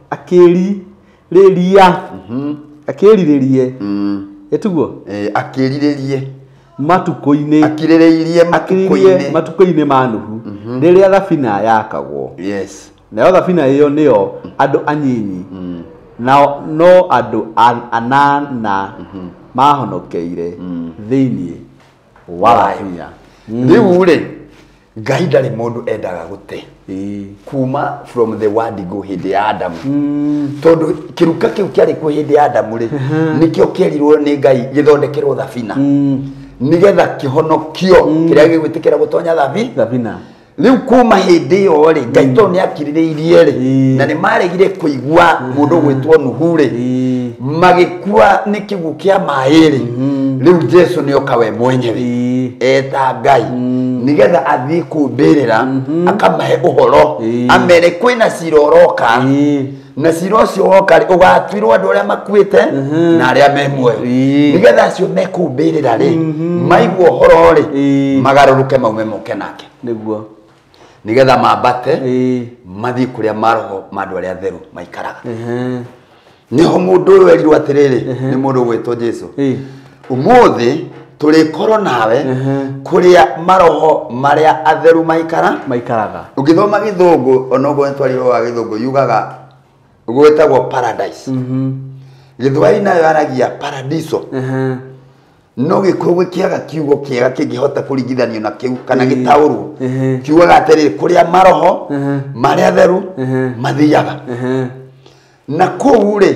akĩrirĩrie ĩtiguo akĩrirĩrie matukũ-inĩ akirĩrĩirie matukũ-inĩ ma Nuhu rĩrĩa thabina yakagwo yes nayo thabina ĩyo nĩyo andũ anyinyi nao no andũ anana mahonokeire thĩinĩ wa thabina rĩu rĩ Ngai ndarĩ mũndũ endaga gũte kuma from the word go hĩndĩ ya Adamu tondũ kĩruka kĩu kĩarĩ kuo hĩndĩ ya Adamu rĩ nĩkĩo kĩerirwo nĩ Ngai gĩthondekerwo thabina nĩgetha kĩhonokio kĩrĩa gĩgwĩtĩkĩra gũtonya thabina rĩu kuma hĩndĩ ĩyo rĩ Ngai tondũ nĩ akirĩrĩirie rĩ na nĩ maregire kũigua mũndũ gwĩtwo Nuhu rĩ magĩkua nĩ kĩguũ kĩa maĩ rĩ rĩu Jesu nĩoka we mwenyewe eta Ngai nĩgetha athiĩ kũu mbĩrĩra akamahe ũhoro amere kwĩna cira ũroka na cira ũcio woka rĩ ũgatuĩrwo andũ arĩa makuĩte na arĩa me muoyo nĩgetha acio me kũu mbĩrĩra rĩ maigua ũhoro rĩ magarũrũke maume moke nake nĩguo nĩgetha mambate mathiĩ kũrĩa maroho ma andũ arĩa atheru maikaraga nĩho mũndũ ũyũ erirwo atĩrĩrĩ nĩ mũndũ ũgwĩtwo Jesu ũmũthĩ tũrĩkorwo nawe kũrĩa maroho marĩa atheru maikaraga ũngĩthoma gĩthũngũ onoguo nĩ twarirwo wa gĩthũngũ yugaga gwĩtagwo paradise gĩthweri nayo yaragia paradiso no gĩkũyũ gĩkĩaga kiugo kĩega kĩngĩhota kũringithanio na kĩu kana gĩtaũrwo kiugaga atĩrĩrĩ kũrĩa maroho marĩa atheru mathiaga na kũu rĩ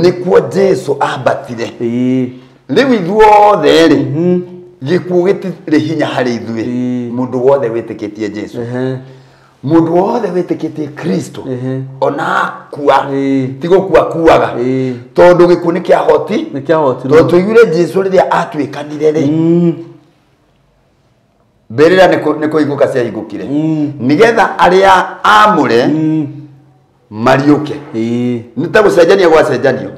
nĩkuo Jesu ambatire rĩu ithuothe rĩ gĩkuũ gĩtirĩ hinya harĩ ithuĩ mũndũ wothe wĩtĩkĩtie Jesu Mundu wothe witikitie Kristo ona akua ti gukua kuaga tondu gikuo ni kia hoti ni kia hoti tondu tuiguire Jesu riria atuikanire ri mbirira ni kuhingũka ciahingũkire nigetha aria amure mariũke nĩ ta gũcenjania gwacenjanio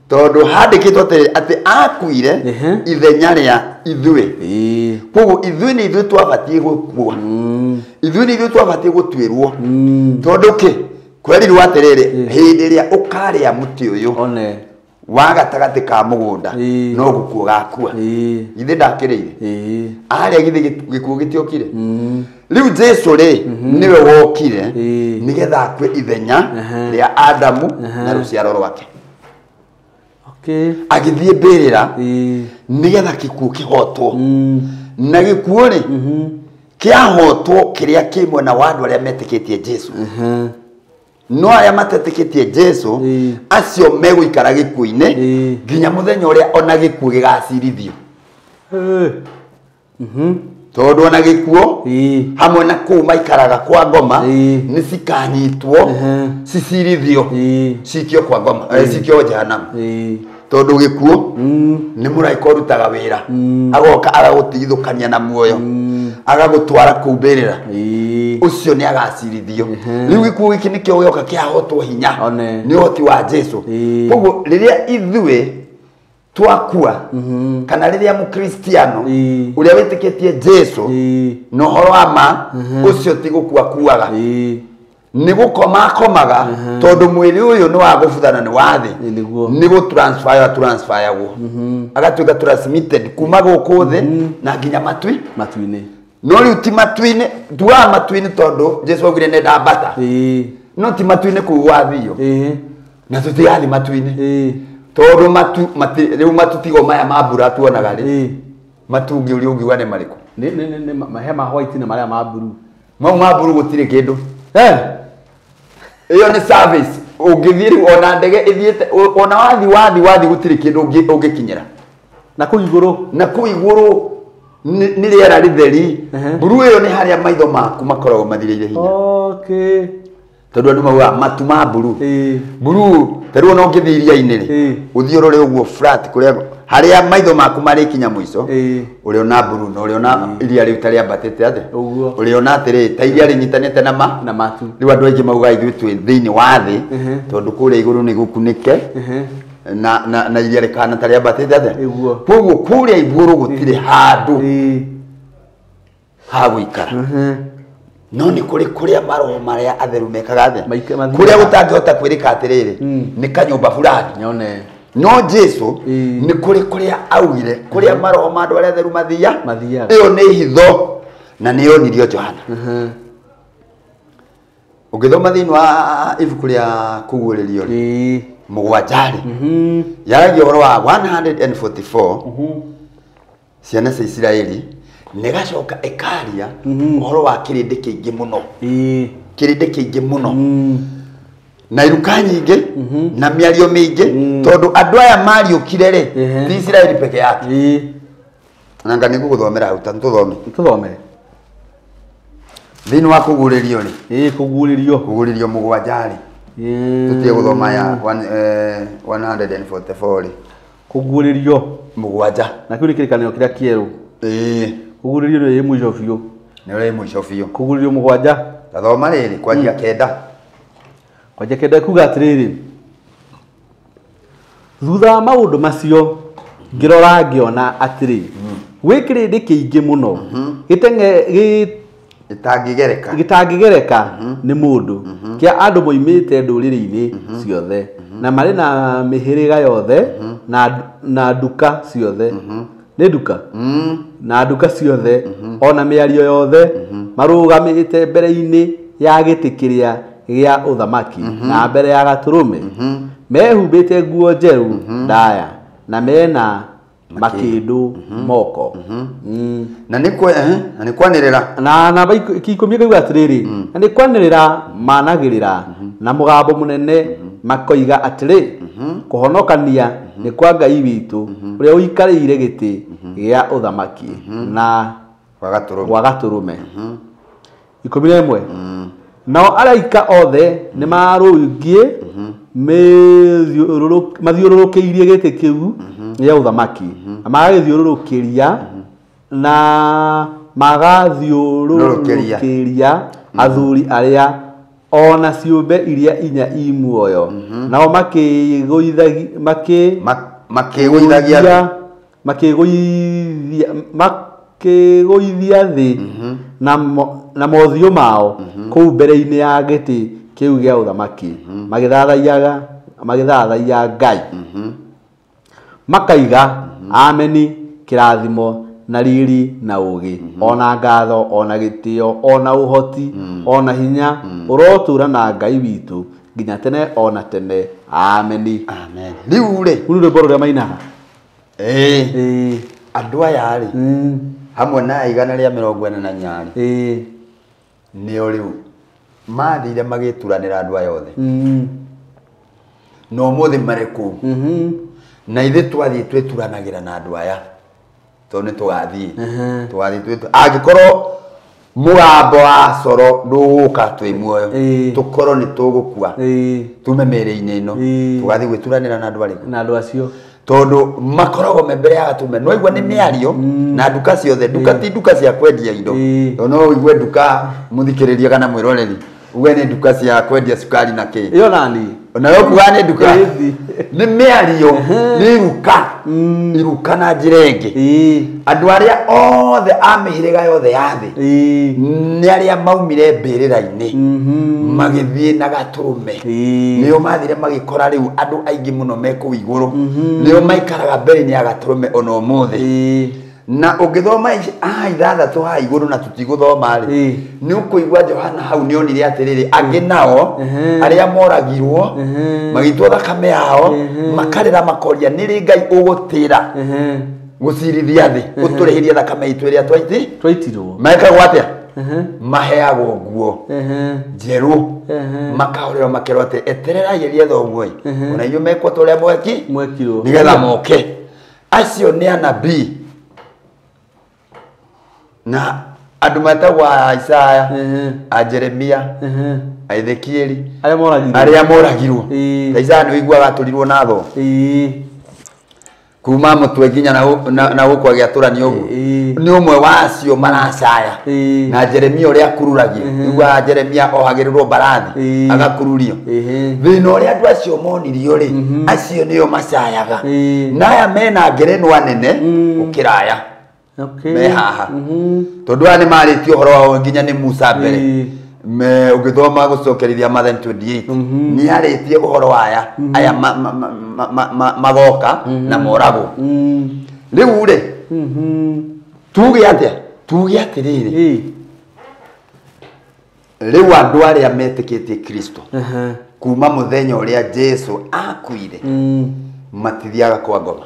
tondu handĩkĩtwo atĩ akuire ithenya rĩa ithuĩ koguo ithuĩ nĩ ithuĩ twabatiĩ gũkua ithuĩ nĩ ithuĩ twabatiĩ gũtuĩrwo tondu kĩ kwerirwo atĩrĩrĩ hĩndĩ ĩrĩa ũkarĩa mũtĩ ũyũ wa gatagatĩ ka mũgũnda no gũkua ũgakua githĩ ndakĩrĩire arĩa githĩ gĩkuũ gĩtiokire rĩu Jesu rĩ nĩwe wokire nĩgetha akue ithenya rĩa Adamu na rũciaro rwake agĩthiĩ mbĩrĩra nĩgetha gĩkuũ kĩhotwo na gĩkuũ rĩ kĩahotwo kĩrĩa kĩ mwena wa andũ arĩa metĩkĩtie Jesu no arĩa matetĩkĩtie Jesu acio megũikara gĩkuũ-inĩ nginya mũthenya ũrĩa ona gĩkuũ gĩgacirithio tondũ ona gĩkuũ hamwe na kũu maikaraga kwa ngoma nĩ cikanyitwo cicirithio cikio kwa ngoma cikio jehanamu tondũ gĩkuũ nĩ mũraika ũrutaga wĩra agoka agagũtigithũkania na muoyo agagũtwara kũu mbĩrĩra ũcio nĩ agacirithio rĩu gĩkuũ gĩkĩ nĩkĩo gĩoka kĩahotwo hinya nĩ ũhoti wa Jesu koguo rĩrĩa ithuĩ twakua kana rĩrĩa mũkristiano ũrĩa wĩtĩkĩtie Jesu na ũhoro wa ma ũcio ti gũkua kuaga nĩ gũkoma akomaga tondũ mwĩrĩ ũyũ nĩ wa gũbuthana nĩ wa thĩ nĩ gũ transferagwo agatuĩka transmitted kuma gũkũ thĩ na nginya matu-inĩ no rĩu ti matu-inĩ tuaga matu-inĩ tondũ Jesu augire nĩ ndambata no ti matu-inĩ kũu gwathio na tũtigathiĩ matu-inĩ tondũ matu rĩu matu tigo maya ma mbura tuonaga rĩ matu ũngĩ ũrĩa ũngiuga nĩ marĩkũ nĩ he ma white na marĩa ma blue mau ma blue gũtirĩ kĩndũ ĩyo nĩ service ũngĩthiĩ rĩu ona ndege ĩthiĩte ona wathi gũtirĩ kĩndũ ũngĩkinyĩra na kũu igũrũ na kũu igũrũ nĩ rĩera rĩtheri blue ĩyo nĩ harĩa maitho maku makoragwo mathirĩire hinya tondũ andũ maugaga matu ma blue blue ta rĩu ona ũngĩthiĩ iria-inĩ rĩ ũthiĩ ũrore ũguo flat kũrĩa harĩa maitho maku marĩkinya mũico ũrĩona blue na ũrĩona iria rĩu ta rĩambatĩte atĩa ũrĩona atĩrĩ ta iria rĩnyitanĩte na matu rĩu andũ aingĩ maugaga ithuĩ twĩ thĩinĩ wa thĩ tondũ kũrĩa igũrũ nĩ gũkunĩke na iria rĩkahana ta rĩambatĩte atĩa koguo kũrĩa igũrũ gũtirĩ handũ ha gũikara no nĩ kũrĩ kũrĩa maroho marĩa atheru mekaga atĩa kũrĩa gũtangĩhota kwĩrĩka atĩrĩrĩ nĩ kanyũmba fulani no Jesu nĩ kũrĩ kũrĩa augire kũrĩa maroho ma andũ arĩa atheru mathiaga ĩyo nĩ hitho na nĩ yonirio Johana ũngĩthoma thĩinĩ wa ibuku rĩa kũguũrĩrio rĩ mũgwanja rĩ yaragia ũhoro wa 144 ciana cia Isiraeli nĩgacoka ĩkaria ũhoro wa kĩrĩndĩ kĩingĩ mũno kĩrĩndĩ kĩingĩ mũno na iruka nyingĩ na mĩario mĩingĩ tondũ andũ aya mariũkire rĩ ti Isiraeli peke yake nanga nĩngũgũthomera hau ta tũthome tũthome thĩinĩ wa kũguũrĩrio rĩ kũguũrĩrio kũguũrĩrio mũgwanja rĩ tũtige gũthoma ya 144 rĩ kũguũrĩrio mũgwanja na kĩu nĩ kĩrĩkanĩro kĩrĩa kĩerũ kũguũrĩrio nĩ mũico biũ nĩ ũrĩ mũico biũ kũguũrĩrio mũgwanja tathoma rĩrĩ kwanjia kenda kwanjia kenda kuga atĩrĩrĩ thutha wa maũndũ macio ngĩrora ngĩona atĩrĩ gwĩ kĩrĩndĩ kĩingĩ mũno gĩtangĩgereka nĩ mũndũ kĩa andũ moimĩte ndũrĩrĩ-inĩ ciothe na marĩ na mĩhĩrĩga yothe na nduka ciothe nĩ nduka na nduka ciothe ona mĩario yothe marũgamĩte mbere-inĩ ya gĩtĩ kĩrĩa gĩa ũthamaki na mbere ya gatũrũme mehumbĩte nguo njerũ ndaya na mena makĩndũ moko na nĩ kwanĩrĩra na namba ikũmi ĩkauga atĩrĩrĩ na nĩ kwanĩrĩra managĩrĩra na mũgambo mũnene makoiga atĩrĩ kũhonokania nĩ kwa Ngai witũ ũrĩa ũikarĩire gĩtĩ gĩa ũthamaki na gwa Gatũrũme 11. Nao araika othe nĩ marũngiĩ mathiũrũrũkĩirie gĩtĩ kĩu gĩa ũthamaki na magagĩthiũrũrũkĩria na magathiũrũrũkĩria athuri arĩa ona ciũmbe iria inya i muoyo nao makĩgũithia thĩ na mothiũ mao kũu mbere-inĩ ya gĩtĩ kĩu gĩa ũthamaki magĩthathaiya Ngai makaiga ameni kĩrathimo na riri na ũũgĩ ona ngatho ona gĩtĩo ona ũhoti ona hinya ũrotũũra na Ngai witũ nginya tene ona tene ameni. Amen. Rĩu rĩ rũu rwĩmbo rũrĩa mainaga andũ aya rĩ hamwe na 144 rĩ nĩo rĩu mathire magĩturanĩra andũ aya othe na ũmũthĩ marĩ kũu na ithuĩ twathiĩ twĩturanagĩra na andũ aya tondũ nĩ tũgathiĩ tũgathiĩ angĩkorwo mũgambo wa coro ndũgũka twĩ muoyo tũkorwo nĩ tũgũkua tume mĩĩrĩ-inĩ ĩno tũgathiĩ gwĩturanĩra na andũ arĩkũ na andũ acio tondũ makoragwo me mbere ya gatume no igua nĩ mĩario na nduka ciothe nduka ti nduka cia kwendia indo tondũ no ũigue nduka mũthikĩrĩria kana mwĩroreri uge nĩ nduka cia kwendia cukari na kĩ ĩyo nani nayo kuga nĩ nduka nĩ mĩario nĩ iruka iruka na njĩra ĩngĩ andũ arĩa othe a mĩhĩrĩga yothe ya thĩ nĩ arĩa maumire mbĩrĩra-inĩ magĩthiĩ na gatũrũme nĩo mathire magĩkora rĩu andũ aingĩ mũno me kũu igũrũ nĩo maikaraga mbere-inĩ ya gatũrũme ona ũmũthĩ na ũngĩthoma 6 haha igũrũ na tũtigũthoma rĩ nĩ ũkũigua Johana hau nĩ onire atĩrĩrĩ angĩ nao arĩa moragirwo magĩitwo thakame yao makarĩra makoria nĩ rĩ Ngai ũgũtĩra gũcirithia thĩ ũtũrĩhĩrie thakame itũ ĩrĩa twaitirwo mekagwo atĩa maheagwo nguo njerũ makahũrĩrwo makerwo atĩ etererai ĩrĩa thoguo ĩ ona inyuĩ mekwo ta ũrĩa mwekirwo nĩgetha moke acio nĩ anabii na andũ metagwo a Isaya a Jeremia a Ezekieli arĩa moragirwo ta Isaya nĩ ũiguaga atũrirwo na thoo kuma mũtwe nginya na gũkũ agĩatũranio ũguo nĩ ũmwe wa acio maracaya na Jeremia ũrĩa akururagia ũiguaga Jeremia ohagĩrĩrwo mbarathi agakururio thĩna ũrĩa andũ acio monirio rĩ acio nĩo macayaga na aya mena ngerenwa nene gũkĩra aya me haha tondũ aya nĩ marĩtie ũhoro wao nginya nĩ Musa mbere ũngĩthoma gũcokerithia Mathayo 28 nĩ arĩtie ũhoro wa aya aya magoka na moragwo rĩu rĩ tuge atĩa tuge atĩrĩrĩ rĩu andũ arĩa metĩkĩtie Kristo kuma mũthenya ũrĩa Jesu akuire matithiaga kwa ngoma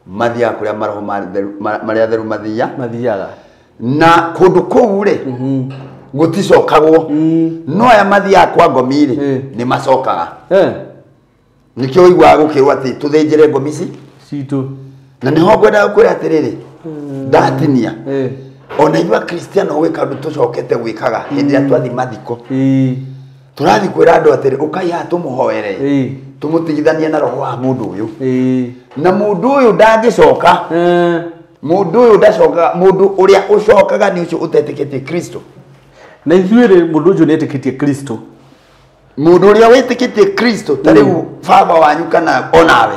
mathiaga kũrĩa maroho marĩa theru mathiaga na kũndũ kũu rĩ gũticokagwo no aya mathiaga kwa ngomi rĩ nĩ macokaga nĩkĩo ũiguaga gũkĩrwo atĩ tũthĩnjĩre ngomi ici citũ na nĩho ngwendaga kwĩra atĩrĩrĩ ndatinia ona ithuĩ akristiano gwĩ kaũndũ tũcokete gwĩkaga hĩndĩ ĩrĩa twathiĩ mathiko tũrathiĩ kwĩra andũ atĩrĩ ũkai haha tũmũhoere tũmũtigithanie na roho wa mũndũ ũyũ na mũndũ ũyũ ndangĩcoka mũndũ ũyũ ndacokaga mũndũ ũrĩa ũcokaga nĩ ũcio ũtetĩkĩtie Kristo na ithuĩ rĩ mũndũ ũcio nĩetĩkĩtie Kristo mũndũ ũrĩa wĩtĩkĩtie Kristo ta rĩu baba wanyu kana onawe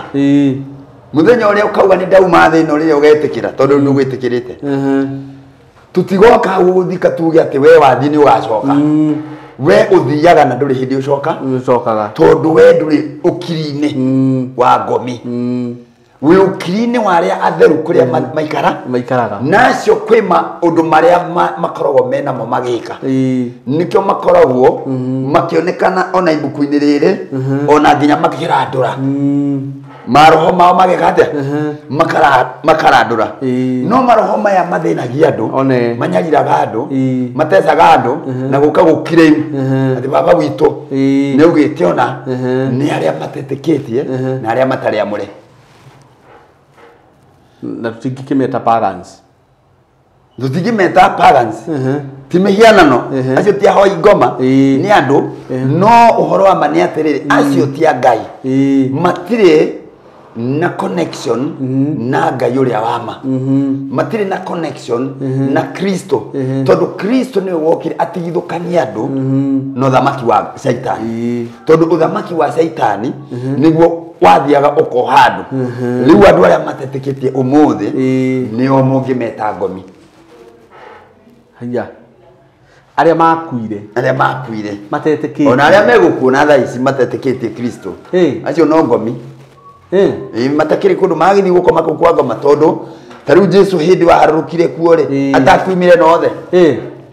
mũthenya ũrĩa ũkauga nĩ ndauma thĩ ĩno rĩrĩa ũgetĩkĩra tondũ nĩ ũgwĩtĩkĩrĩte tũtigoka gũgũthika tuge atĩ we wathiĩ nĩ ũgacoka we ũthiaga na ndũrĩ hĩndĩ ũcokaga tondũ we ndũrĩ ũkiri-inĩ wa ngomi wĩ ũkiri-inĩ wa arĩa atheru kũrĩa maikaraga nacio kwĩ maũndũ marĩa makoragwo menamo magĩka nĩkĩo makoragwo makĩonekana ona ibuku-inĩ rĩrĩ ona nginya makĩrandũra maroho mao mageka atĩa makarandũra no maroho maya mathĩnagia andũ manyariraga andũ matecaga andũ na gũka gũkirĩmu atĩ baba witũ nĩ augĩte ona nĩ arĩa matetĩkĩtie na arĩa matarĩ amũre na tũtingĩkĩmeta pagans Tũtingĩmeta pagans. Ti mĩhianano. Acio ti ahoi ngoma. Nĩ andũ. No ũhoro wa ma nĩ atĩrĩrĩ, acio ti a Ngai. Matirĩ na connection na Ngai ũrĩa wa ma. Matirĩ na connection na Kristo. Tondũ Kristo nĩwe wokire atigithũkanie andũ na ũthamaki wa Caitani. Tondũ ũthamaki wa Caitani nĩguo wathiaga ũkoha andũ. Rĩu andũ arĩa matetĩkĩtie ũmũthĩ nĩo mũngĩmeta ngomi. Haya. Arĩa makuire. Arĩa makuire. Matetĩkĩtie. Ona arĩa megũkuona thaa ici matetĩkĩtie Kristo. Acio no ngomi. Matakĩrĩ kũndũ magĩthiĩ gũkoma kũu kwa ngoma tondũ ta rĩu Jesu hĩndĩ waharũrũkire kuo rĩ atakuimire nothe.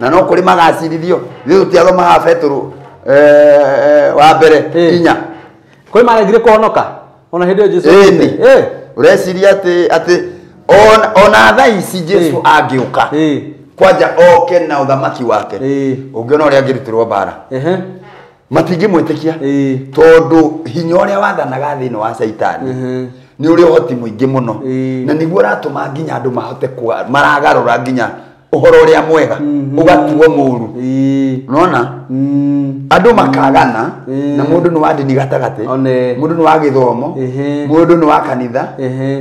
Na no kũrĩ magacirithio. Ithuĩ tũtiathomaga Petero wa mbere inya. Kwĩ maregire kũhonoka ona hĩndĩ ĩyo Jesu. Ũreciria atĩ ona thaa ici Jesu angĩũka kwanja oke na ũthamaki wake ũngĩona ũrĩa angĩrutĩrwo mbara matingĩmwĩtĩkia tondũ hinya ũrĩa wathanaga thĩinĩ wa Caitani nĩ ũrĩ ũhoti mũingĩ mũno na nĩguo ũratũma nginya andũ mahote maragarũra nginya ũhoro ũrĩa mwega ũgatuo mũũru. Unaona andũ makagana na mũndũ nĩ wa ndini gatagatĩ, mũndũ nĩ wa gĩthomo, mũndũ nĩ wa kanitha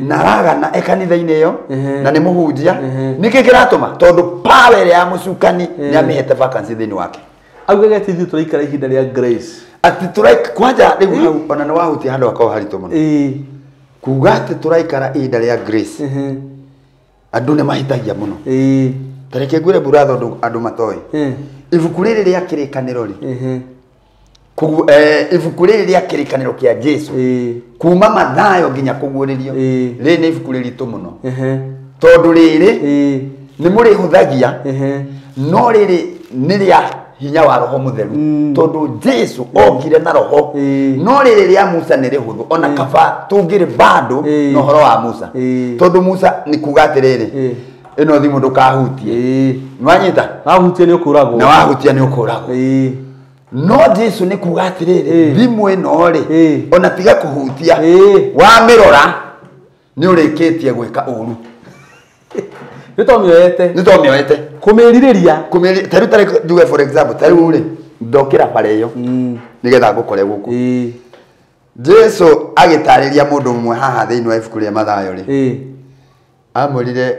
na aragana e kanitha-inĩ ĩyo na nĩ mũhunjia. Nĩkĩ kĩratũma? Tondũ power ĩrĩa ya mũcukani nĩ amĩhete vacancy thĩinĩ wake. Augaga atĩ ithuĩ tũraikara ihinda rĩa grace. Atĩ tũraikara kwanja rĩu hau ona nĩ wahutia handũ hakoragwo haritũ mũno. Kuga atĩ tũraikara ihinda rĩa grace. Andũ nĩ mahĩtagia mũno. Ta reke ngwĩre buratha andũ matoĩ. Ibuku rĩrĩ rĩa kĩrĩkanĩro rĩ, ibuku rĩrĩ rĩa kĩrĩkanĩro kĩa Jesu kuma Mathayo nginya kũguũrĩrio rĩrĩ nĩ ibuku rĩritũ mũno. Tondũ rĩrĩ nĩ mũrĩhũthagia no rĩrĩ nĩ rĩa hinya wa Roho Mũtheru tondũ Jesu okire na Roho no rĩrĩ rĩa Musa nĩ rĩhũthũ ona kaba tũngĩrĩ bado na ũhoro wa Musa tondũ Musa nĩ kuga atĩrĩrĩ ĩno thimũ ndũkahutie. Nĩwanyita? Wahutia nĩ ũkũragwo. Na wahutia nĩ ũkũragwo. No Jesu nĩ kuga atĩrĩrĩ thimũ ĩno rĩ ona tiga kũhutia wamĩrora nĩ ũrĩkĩtie gwĩka ũru. Nĩ tomĩoete. Nĩ tomĩoete. Kũmĩrirĩria. Ta rĩu tarĩ njuge for example ta rĩu rĩ ndokĩra bara ĩyo nĩgetha ngũkore gũkũ. Jesu agĩtarĩria mũndũ ũmwe haha thĩinĩ wa ibuku rĩa Mathayo rĩ amwĩrire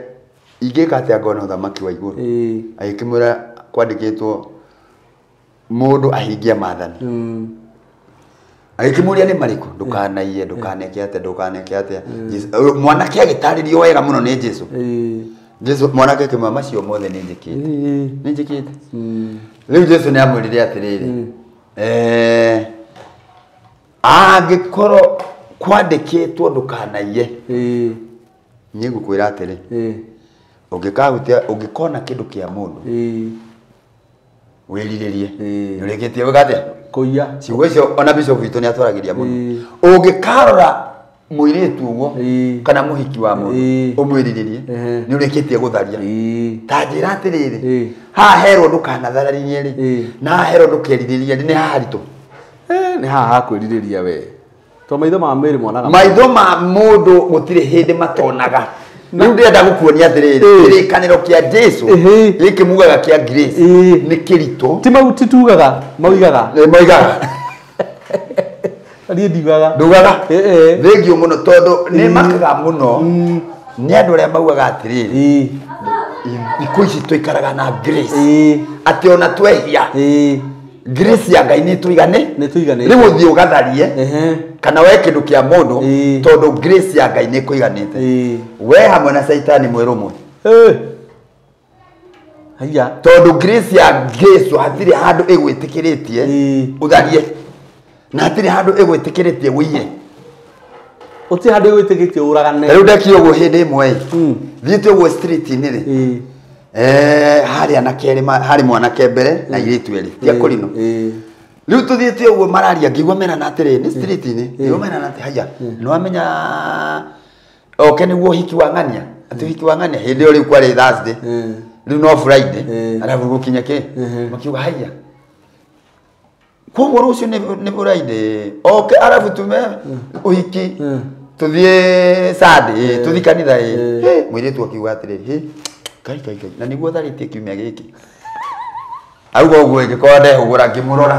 ingĩka atĩa ngona ũthamaki wa igũrũ. Agĩkĩmwĩra kwandĩkĩtwo mũndũ ahingia maathani. Agĩkĩmũria nĩ marĩkũ? Ndũkanaiye, ndũkaneke atĩa, ndũkaneke atĩa. Mwanake agĩtarĩrio wega mũno nĩ Jesu. Jesu mwanake akĩmwĩra macio mothe nĩ njĩkĩte. Nĩ njĩkĩte. Rĩu Jesu nĩ amwĩrire atĩrĩrĩ angĩkorwo kwandĩkĩtwo ndũkanaiye niĩ ngũkwĩra atĩrĩ ũngĩkahutia ũngĩkona kĩndũ kĩa mũndũ wĩrirĩrie nĩ ũrĩkĩtie gwĩka atĩa? Kũiya. Ciugo icio ona bishop witũ nĩ atwaragĩria mũno. Ũngĩkarora mũirĩtu ũguo kana mũhiki wa mũndũ ũmwĩrirĩrie nĩ ũrĩkĩtie gũtharia. Ta njĩra atĩrĩrĩ haha herwo ndũkanathararĩrie rĩ na haha herwo ndũkerirĩrie rĩ nĩ haha haritũ. Nĩ haha hakwĩrirĩria we. To maitho ma mwĩrĩ monaga. Maitho ma mũndũ gũtirĩ hĩndĩ matonaga. Rĩu ndĩrenda gũkuonia atĩrĩrĩ kĩrĩkanĩro kĩa Jesu gĩkĩ mugaga kĩa grace nĩ kĩritũ. Ti mau ti tugaga mauigaga. Nĩ moigaga. Niĩ ndiugaga. Ndugaga? Thengio mũno tondũ nĩ makaga mũno nĩ andũ arĩa maugaga atĩrĩrĩ thikũ ici tũikaraga na grace atĩ ona twehia grace ya Ngai nĩ tũigane rĩu ũthiĩ ũgatharie kana we kĩndũ kĩa mũndũ tondũ grace ya Ngai nĩ kũiganĩte. We hamwe na Caitani mwĩ rũmwe. Haya. Tondũ grace ya Jesu hatirĩ handũ ĩgwĩtĩkĩrĩtie ũtharie na hatirĩ handũ ĩgwĩtĩkĩrĩtie ũiye. Ũtirĩ handũ ĩgwĩtĩkĩrĩtie ũragane. Rĩu ndekire ũguo hĩndĩ ĩmwe thiĩte ũguo street-inĩ rĩ harĩ anake erĩ harĩ mwanake mbere na airĩtu erĩ ti akũrinũ. Rĩu tũthiĩte ũguo mararia ngĩigua merana atĩrĩ nĩ street-inĩ ngĩigua merana atĩ haya nĩ wamenya oke nĩguo ũhiki wa ng'ania atĩ ũhiki wa ng'ania hĩndĩ ĩyo rĩu kwarĩ Thursday rĩu no Friday arabu gũkinya kĩ makiuga haya koguo rũciũ nĩ Friday oke arabu tume ũhiki tũthiĩ Sunday tũthiĩ kanitha ĩ mũirĩtu akiuga atĩrĩrĩ Kai kai kai na niguo tharĩtie kiumia gĩkĩ auga ũguo ĩngĩkorwo ndehũgũra ngĩmũrora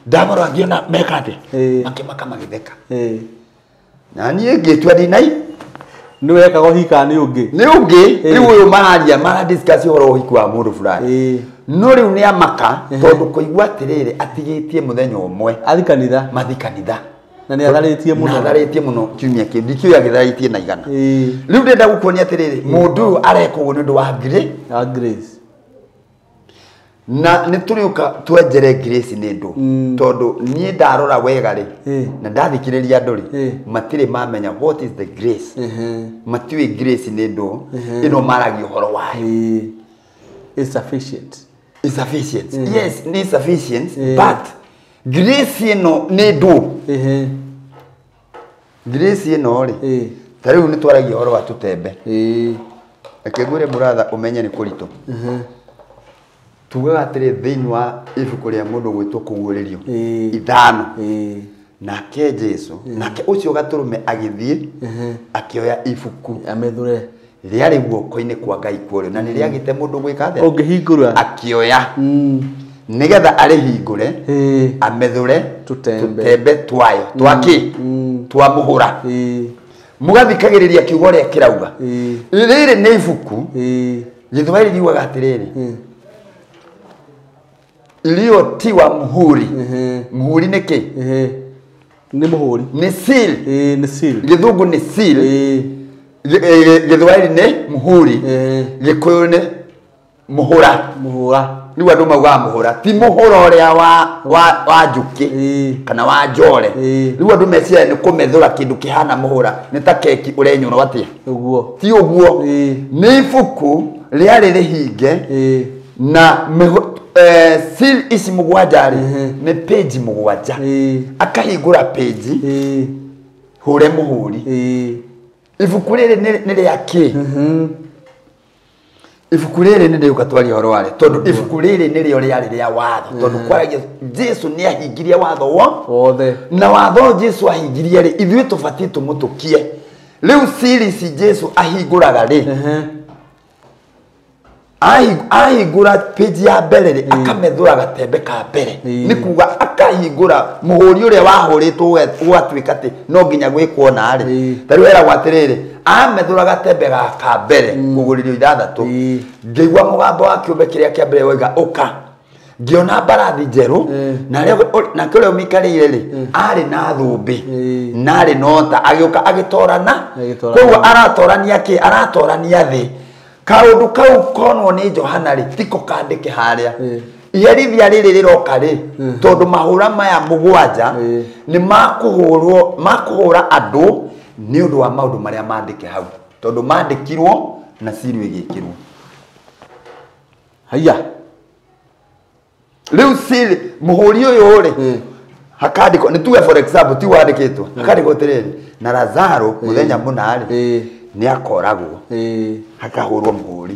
ndamũrora ngĩona meka atĩa makĩmaka magĩtheka na niĩ ngĩtua ndinai nĩ wekaga ũhika nĩ ũngĩ nĩ ũngĩ rĩu ũyũ mararia maradiscuss ũhoro wa ũhiki wa mũndũ fulani no rĩu nĩ amaka tondũ kũigua atĩrĩrĩ atigĩtie mũthenya ũmwe athi kanitha mathi kanitha na nĩ atharĩtie mũno na atharĩtie mũno kiumia kĩu ndikĩũĩ agĩtharĩtie na igana rĩu ndĩrenda gũkuonia atĩrĩrĩ mũndũ ũyũ areka ũguo nĩ ũndũ wa grace na nĩ tũrĩũka twenjere grace nĩ ndũ tondũ niĩ ndarora wega rĩ na ndathikĩrĩria andũ rĩ matirĩ mamenya what is the grace matiũĩ grace nĩ ndũ ĩno maragia ũhoro wayo is sufficient is sufficient yes nĩ sufficient but grace ĩno nĩ ndũ grace ĩno rĩ ta rĩu nĩ twaragia ũhoro wa tũtembe reke ngwĩre mũratha ũmenye nĩ kũritũ tugaga atĩrĩ thĩinĩ wa ibuku rĩa mũndũ gwĩtwo kũguũrĩrio 5 nake Jesu nake ũcio gatũrũme agĩthiĩ akĩoya ibuku amethũre rĩarĩ guoko-inĩ kwa Ngai kũrĩo na nĩ rĩagĩte mũndũ gwĩka atĩa ũngĩhingũra akĩoya nĩgetha arĩhingũre amethũre tũtembe twayo twakĩ twa mũhũra mũgathikagĩrĩria kiugo ũrĩa kĩrauga rĩrĩ nĩ ibuku Gĩthwaĩri riugaga atĩrĩrĩ iliyotiwa muhuri. Muhuri nĩ kĩ? Nĩ muhuri. Nĩ seal. Nĩ seal. Gĩthũngũ nĩ seal. Gĩthwaĩri nĩ muhuri. Gĩkũyũ nĩ mũhũra. Mũhũra. Rĩu andũ maugaga mũhũra ti mũhũra ũrĩa wa njũkĩ kana wa njore. Rĩu andũ meciria nĩ kũmethũra kĩndũ kĩhana mũhũra nĩ ta keki ũrenyũrwo atĩa? Ũguo. Ti ũguo. Nĩ ibuku rĩarĩ rĩhinge na seal ici mũgwanja rĩ nĩ page mũgwanja akahingũra page hũre mũhũri ibuku rĩrĩ nĩ rĩa kĩ ibuku rĩrĩ nĩ rĩũka twaria ũhoro warĩo tondũ ibuku rĩrĩ nĩrĩo rĩarĩ rĩa watho tondũ kwaragia Jesu nĩ ahingirie watho wothe na watho Jesu ahingirie rĩ ithuĩ tũbatiĩ tũmũtũkie rĩu seal ici Jesu ahingũraga rĩ ahingũra page ya mbere rĩ akamethũra gatembe ka mbere nĩ kuga akahingũra mũhũri ũrĩa wahũrĩtwo ũgatuĩka atĩ no nginya gwĩkwo na rĩ ta rĩu eragwo atĩrĩrĩ amethũra gatembe ka mbere kũgũrĩrio 6 ngĩigua mũgambo wa kĩũmbe kĩrĩa kĩa mbere woiga ũka ngĩona mbarathi njerũ nake ũrĩa ũmĩikarĩire rĩ arĩ na thũmbĩ na arĩ na ũta agĩũka agĩtorana koguo aratorania kĩ aratorania thĩ kaundu kau konwo nĩ Johana rĩ tiko kandĩke harĩa iherithia rĩrĩ rĩroka rĩ tondũ mahũra maya mũgwanja nĩ makũhũrwo makũhũra andũ nĩ ũndũ wa maũndũ marĩa mandĩke hau tondũ mandĩkirwo na ciru ĩgĩkĩrwo haiya rĩu ciri mũhũri ũyũ rĩ hakandĩkwo nĩ tuge for example ti wandĩkĩtwo hakandĩkwo atĩrĩrĩ na Lazaro mũthenya mũna rĩ nĩ akoragwo hakahũrwo mũhũri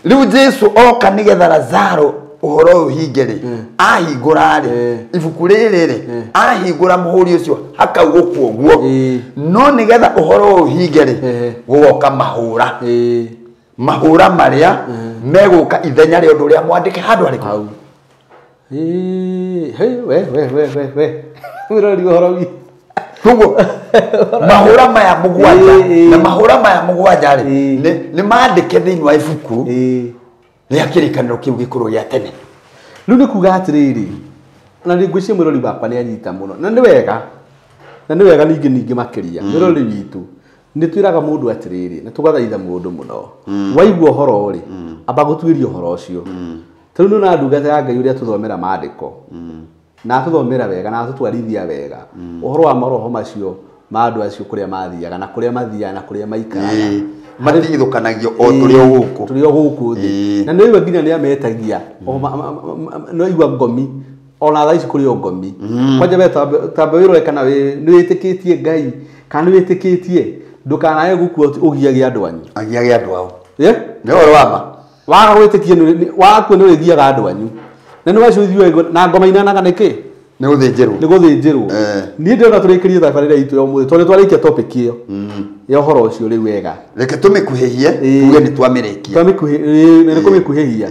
rĩu Jesu oka nĩgetha Lazaro ũhoro ũyũ ũhinge rĩ ahingũra rĩ ibuku rĩrĩ rĩ ahingũra mũhũri ũcio hakaugũkwo ũguo no nĩgetha ũhoro ũyũ ũhinge rĩ gũgoka mahũra mahũra marĩa megũka ithenya rĩa ũndũ ũrĩa mwandĩke handũ harĩkũ hau we wĩrori ũhoro witũ koguo mahũra maya mũgwanja na mahũra maya mũgwanja rĩ nĩ mandĩke thĩinĩ wa ibuku rĩa kĩrĩkanĩro kĩu gĩkũrũ gĩa tene rĩu nĩ kuga atĩrĩrĩ na nĩ ngwĩciria mwĩrori wakwa nĩ anyita mũno na nĩ wega ningĩ ningĩ makĩria mwĩrori witũ nĩ twĩraga mũndũ atĩrĩrĩ na tũgathaitha mũndũ mũno waigua ũhoro rĩ amba gũtuĩria ũhoro ũcio ta rĩu nĩ ũrona ndungata ya Ngai ũrĩa tũthomera maandĩko na atũthomera wega na atũtwarithia wega ũhoro wa maroho macio ma andũ acio kũrĩa mathiaga na kũrĩa mathiaga na kũrĩa maikaraga matigithũkanagio o tũrĩ o gũkũ tũrĩ o gũkũ thĩ na nĩ nginya nĩ ametagia no igua ngomi ona thaa ici kũrĩ o ngomi kwanja we tamba wĩrore kana nĩ wĩtĩkĩtie Ngai kana nĩ wĩtĩkĩtie ndũkanae gũkua ũgiage andũ anyu agiage andũ ao nĩ ũhoro wa ma waga gwĩtĩkia wakua nĩ ũrĩgiaga andũ anyu na nĩ wacio ithuĩ na ngoma inanaga nĩkĩ Nĩ gũthĩnjĩrwo. Nĩ gũthĩnjĩrwo. Niĩ ndĩrona tũrĩkĩrie thabarĩra itũ ya ũmũthĩ tondũ twarĩkia topic ĩyo ya ũhoro ũcio rĩu wega. Reke tũmĩkuhĩhie tuge nĩ twamĩrĩkia. Nĩ kũmĩkuhĩhia.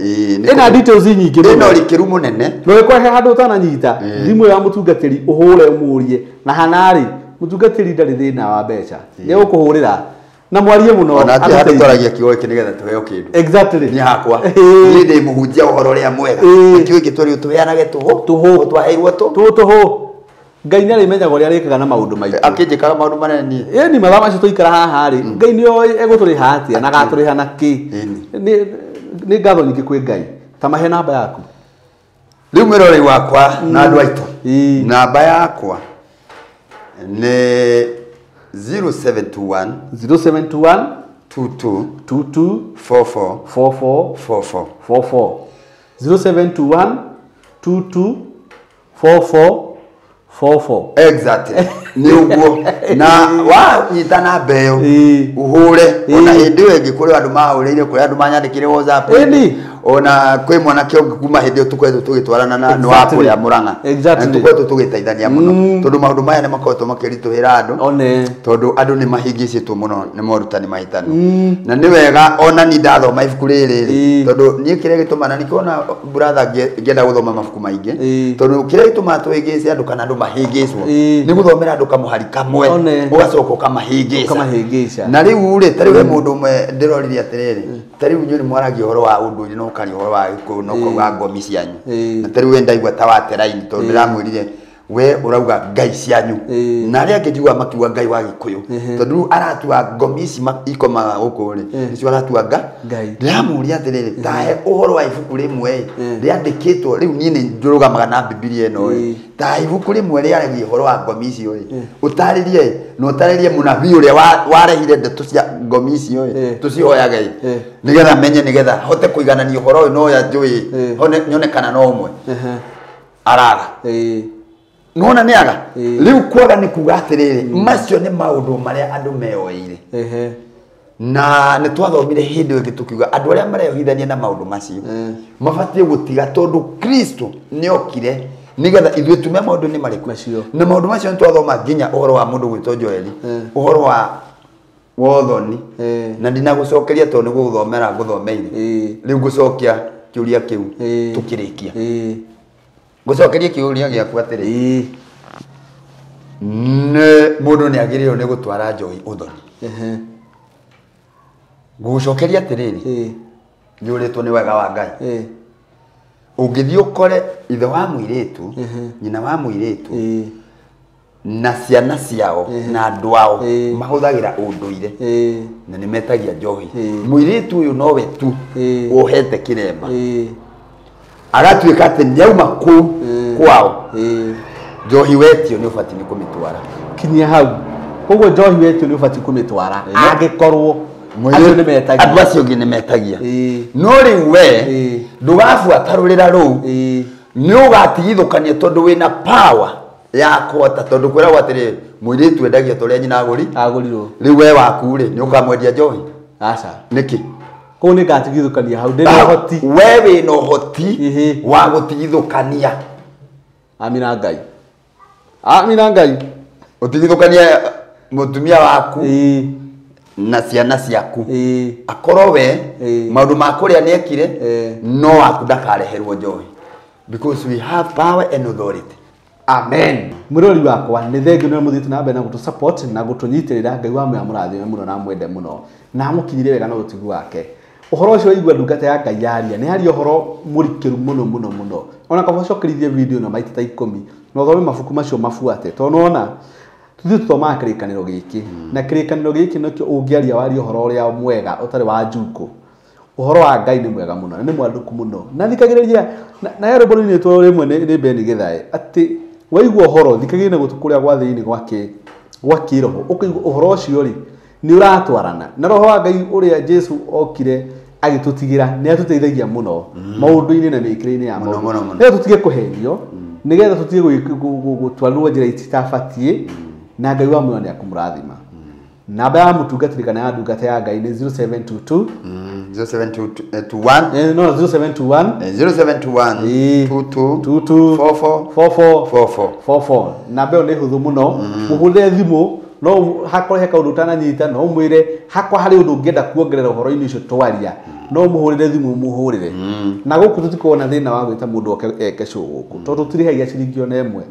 Ĩna details nyingĩ mũno. Ĩna ũrikĩru mũnene. No ĩkwahe handũ ũtananyita thimũ ya mũtungatĩri ũhũre ũmũrie na hanarĩ mũtungatĩri ndarĩ thĩna wa mbeca. Nĩ egũkũhũrĩra na mwarie mũno. Ona ti handũ twaragia kiugo gĩkĩ nĩgetha tũheo kĩndũ. Exactly. Niĩ hakwa. Niĩ ndĩ mũhunjia ũhoro ũrĩa mwega. Kiugo gĩkĩ tũrĩ tũheanage tũhũ. Tũhũ. Twaheirwo tũhũ. Ngai nĩ arĩmenyaga ũrĩa arĩkaga na maũndũ maitũ. Akĩnjĩkaga maũndũ manene niĩ. Ĩni mathaa macio tũikara haha rĩ, Ngai nĩ oĩ egũtũrĩha atĩa na agatũrĩha na kĩ. Nĩ ngatho nyingĩ kwĩ Ngai. Ta mahe namba yaku. Rĩu mwĩrorei wakwa na andũ aitũ. Namba yakwa nĩ 0721 0721 22 22 44 44 44 44 0721 22 44 44. Exactly. Nĩ ũguo. Na wanyita namba ĩyo ũhũre ona hĩndĩ ĩyo ĩngĩ kũrĩ andũ mahũrĩire, kũrĩ andũ manyandĩkĩire WhatsApp. Ona kwĩ mwanake ũngĩ kuma hĩndĩ ĩyo tũkoretwo tũgĩtwarana na nĩ wa kũrĩa Mũrang'a. Exactly. Na tũkoretwo tũgĩteithania mũno tondũ maũndũ maya nĩ makoretwo makĩritũhĩra andũ. Tondũ andũ nĩ mahĩngĩcĩtwo mũno nĩ morutani mahĩtanu. Na nĩ wega ona ni ndathoma ibuku rĩrĩ rĩ, tondũ niĩ kĩrĩa gĩtũmaga na nĩkĩo brother ngĩenda gũthoma mabuku maingĩ, tondũ kĩrĩa gĩtũmaga tũhĩngĩce andũ kana andũ mahĩngĩcwo nĩ gũthomera andũ kamũhari kamwe ũgacoka ũkamahĩngĩca. Na rĩu rĩ, ta rĩu he mũndũ ũmwe ndĩroririe atĩrĩrĩ, ta rĩu inyuĩ nĩ mwaragia ũhoro wa ũndũire na ũkaria ũhoro wa Gĩkũyũ na ũkauga ngomi cianyu. Na ta rĩu we ndaigua ta wate raini tondũ ndĩramwĩrire we ũrauga ngai cianyu na arĩa angĩ njiguaga makiuga ngai wa Gĩkũyũ tondũ rĩu aratua ngomi ici ikomaga gũkũ rĩ nĩcio aratua ngai. Ndĩramũria atĩrĩrĩ, tahe ũhoro wa ibuku rĩmwe rĩandĩkĩtwo rĩu niĩ nĩ ndũrũgamaga na Bibilia ĩno rĩ, ta ibuku rĩmwe rĩaragia ũhoro wa ngomi icio rĩ, ũtarĩrie na ũtarĩrie mũnabii ũrĩa warehire ndeto cia ngomi icio rĩ, tũcihoyage ĩ nĩgetha menye, nĩgetha hote kũiganania ũhoro ũyũ na ũrĩa njũĩ nyone kana no ũmwe araga. Nona nĩ aga. Rĩu kwaga nĩ kuga atĩrĩrĩ, macio nĩ maũndũ marĩa andũ meyoeire. Na nĩ twathomire hĩndĩ ĩyo ĩngĩ tũkiuga andũ arĩa mareyohithania na maũndũ macio mabatiĩ gũtiga tondũ Kristo nĩokire nĩgetha ithuĩ tume maũndũ-inĩ marĩkũ macio. Na maũndũ macio nĩ twathoma nginya ũhoro wa mũndũ gwĩtwo Joeli, ũhoro wa wothoni, na ndinagũcokeria tondũ nĩ gũthomera ngũthomeire. Rĩu ngũcokia kĩũria kĩu tũkĩrĩkia. Ngũcokerie kĩũria gĩaku atĩrĩ, nĩ mũndũ nĩ agĩrĩirwo nĩ gũtwara njohi ũthoni. Ngũgũcokeria atĩrĩrĩ, njũrĩtwo nĩ wega wa Ngai. Ũngĩthiĩ ũkore ithe wa mũirĩtu, nyina wa mũirĩtu, na ciana ciao na andũ ao mahũthagĩra ũndũire na nĩ metagia njohi. Mũirĩtu ũyũ nowe tu wohete kĩremba agatuĩka atĩ nĩauma kũu kwao, njohi wetio nĩ ũbatiĩ nĩ kũmĩtwara. Kinyia hau. Koguo njohi wetio nĩ ũbatiĩ kũmĩtwara angĩkorwo acio nĩ metagia. Andũ acio angĩ nĩ metagia. No rĩu we ndũgabuata rũrĩra rũu, nĩ ũgatigithũkania tondũ wĩna power ya kũhota, tondũ kwĩragwo atĩrĩrĩ, mũirĩtu endagia ta ũrĩa nyina agũrirwo. Rĩu we waku rĩ, nĩ ũkamwendia njohi? Aca. Nĩkĩ? Kũu nĩ ngatigithũkania hau, ndĩna ũhoti. We wĩna ũhoti wa gũtigithũkania. Amina Ngai. Amina Ngai. Ũtigithũkanie mũtumia waku na ciana ciaku. Akorwo we maũndũ ma kũrĩa nĩekire, no waku ndakareherwo njohi. Because we have power and authority. Amen. Mwĩrori wakwa nĩ thengio nĩ mũthiĩte na mbere na gũtũ support na gũtũnyitĩrĩra. Ngai wa muoyo amũrathime mũno na amwende mũno na amũkinyĩrie wega na ũtugi wake. Ũhoro ũcio waigua ndungata ya Ngai yaria nĩ yaria ũhoro mũrikĩru mũno mũno mũno. Ona kaba ũcokerithie video na maita ta 10 na ũthome mabuku macio mabuate, tondũ nĩwona tũthiĩ tũthomaga kĩrĩkanĩro gĩkĩ na kĩrĩkanĩro gĩkĩ nĩkĩo ũngĩaria warie ũhoro ũrĩa mwega ũtarĩ wa njukũ. Ũhoro wa Ngai nĩ mwega mũno na nĩ mwandũku mũno. Na thikagĩrĩria na he rwĩmbo rũinĩtwo rĩmwe nĩ Ben Githae atĩ waigua ũhoro thikagĩrĩria na gũtũ kũrĩa gwa thĩinĩ gwa kĩroho, ũkaigua ũhoro ũcio rĩ nĩ ũratwarana na roho wa Ngai ũrĩa Jesu okire agĩtũtigĩra nĩ atũteithagia mũno maũndũ-inĩ na mĩĩkĩre-inĩ ya maũndũ. Nĩgetha tũtige kũhenio, nĩgetha tũtige gũtwarwo njĩra ititabatiĩ, na Ngai wa muoyo nĩ akũmũrathima. Namba ya mũtungatĩri kana ya ndungata ya Ngai nĩ 0722 0721 no 0721 0721 22 22 44 44 44 44. Namba ĩyo nĩ hũthũ mũno, mũhũrĩre thimũ, no hakorwo he kaũndũ ũtananyita, no ũmwĩre hakwa harĩ ũndũ ũngĩenda kuongerera ũhoro-inĩ ũcio twaria, no mũhũrĩre thimũ mũhũrĩre. Na gũkũ tũtikoragwo na thĩna wa gwĩta mũndũ oke eke show gũkũ, tondũ tũtirĩhagia ciringi ona ĩmwe.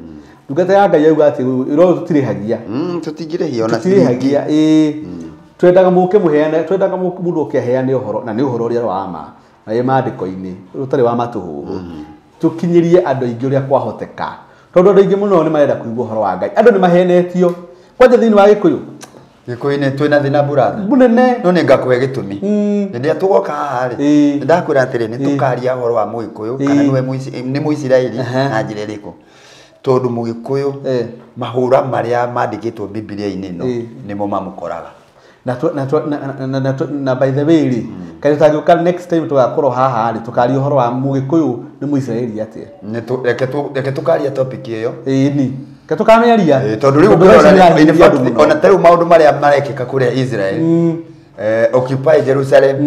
Ndungata ya Ngai yauga atĩ ĩro tũtirĩhagia, tũtingĩrĩhia ona ciringi, tũtirĩhagia. Ĩĩ, twendaga mũke mũheane, twendaga mũndũ oke aheane ũhoro, na nĩ ũhoro ũrĩa wa ma na wĩ maandĩko-inĩ ũtarĩ wa matũhũhũ, tũkinyĩrie andũ aingĩ ũrĩa kwahoteka, tondũ andũ aingĩ mũno nĩ marenda kũigua ũhoro wa Ngai. Andũ nĩ mahenetio kwanja thĩinĩ wa Gĩkũyũ. Gĩkũyũ-inĩ twĩna thĩna brother mũnene, no nĩ ngakũhe gĩtũmi. Hĩndĩ ĩrĩa tũgoka haha rĩ, nĩ ndakwĩra atĩrĩ, nĩ tũkaria ũhoro wa Mũgĩkũyũ kana nĩ Mũisiraeli na njĩra ĩrĩkũ, tondũ Mũgĩkũyũ mahũra marĩa mandĩkĩtwo Bibilia-inĩ ĩno nĩmo mamũkoraga. Na by the way rĩ, kaĩ tũtangĩũka next time tũgakorwo haha rĩ, tũkaria ũhoro wa Mũgĩkũyũ nĩ Mũisiraeli atĩa? Reke tũkaria topic ĩyo. Ĩni ke tũkamĩaria, tondũ rĩu ũngĩrora ona ta rĩu maũndũ marĩa marekĩka kũrĩa Israel, Occupy Jerusalem,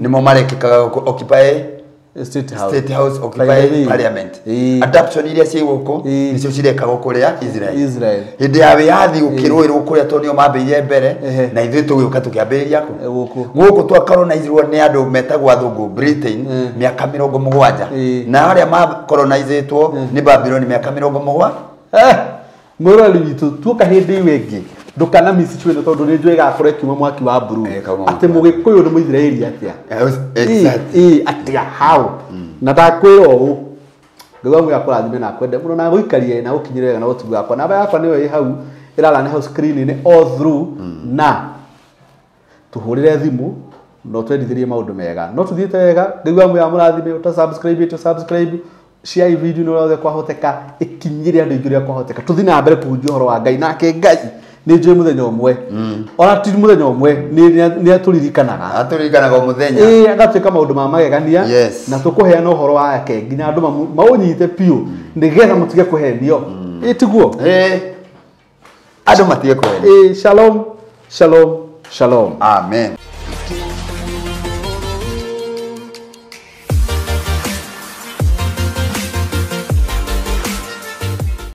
nĩmo marekĩkaga gũkũ, Occupy State House, State House, Occupy Parliament. Adoption iria ciĩ gũkũ nĩcio cirekagwo kũrĩa Israel. Hĩndĩ ya wĩyathi gũkĩrũĩrwo kũrĩa tondũ nĩo mambĩrĩirie mbere, na ithuĩ tũgĩũka tũkĩambĩrĩria kũ gũkũ twakolonizirwo nĩ andũ metagwo athũngũ Britain mĩaka 70, na arĩa makolonizĩtwo nĩ Babylon mĩaka 70. Mwĩroreri witũ, tuoka hĩndĩ ĩyo ĩngĩ ndũkana miss show ĩno, tondũ nĩ njũĩ ĩgakorwo ĩkiuma mwaki wa blue atĩ Mũgĩkũyũ nĩ Mũisiraeli atĩa. Exactly. Atĩa how? Na ndakwĩra ũũ, Ngai wa muoyo akũrathime na akwende mũno, na agũikarie na agũkinyĩre wega na ũtugi wakwa. Namba yakwa nĩyo ĩ hau ĩrarane hau screen-inĩ all through, na tũhũrĩre thimũ no twendithĩrie maũndũ mega. No tũthiĩte wega, Ngai wa muoyo amũrathime. Ũta subscribe, to subscribe, share video nĩ ũrĩa kwahoteka, ĩkinyĩre andũ aingĩ ũrĩa kwahoteka, tũthiĩ na mbere kũhunjia ũhoro wa Ngai. Nake Ngai nĩ njũĩ mũthenya ũmwe, ona ti mũthenya ũmwe, nĩ atũririkanaga, atũririkanaga o mũthenya, ĩĩ, agatuĩka maũndũ ma magegania, Yes. na tũkũheana ũhoro wake nginya andũ maũnyite biũ, nĩgetha mũtige kũhenio. Ĩĩ, tiguo? Ĩĩ, andũ matige kũhenio. Ĩĩ, shalom, shalom, shalom. Amen.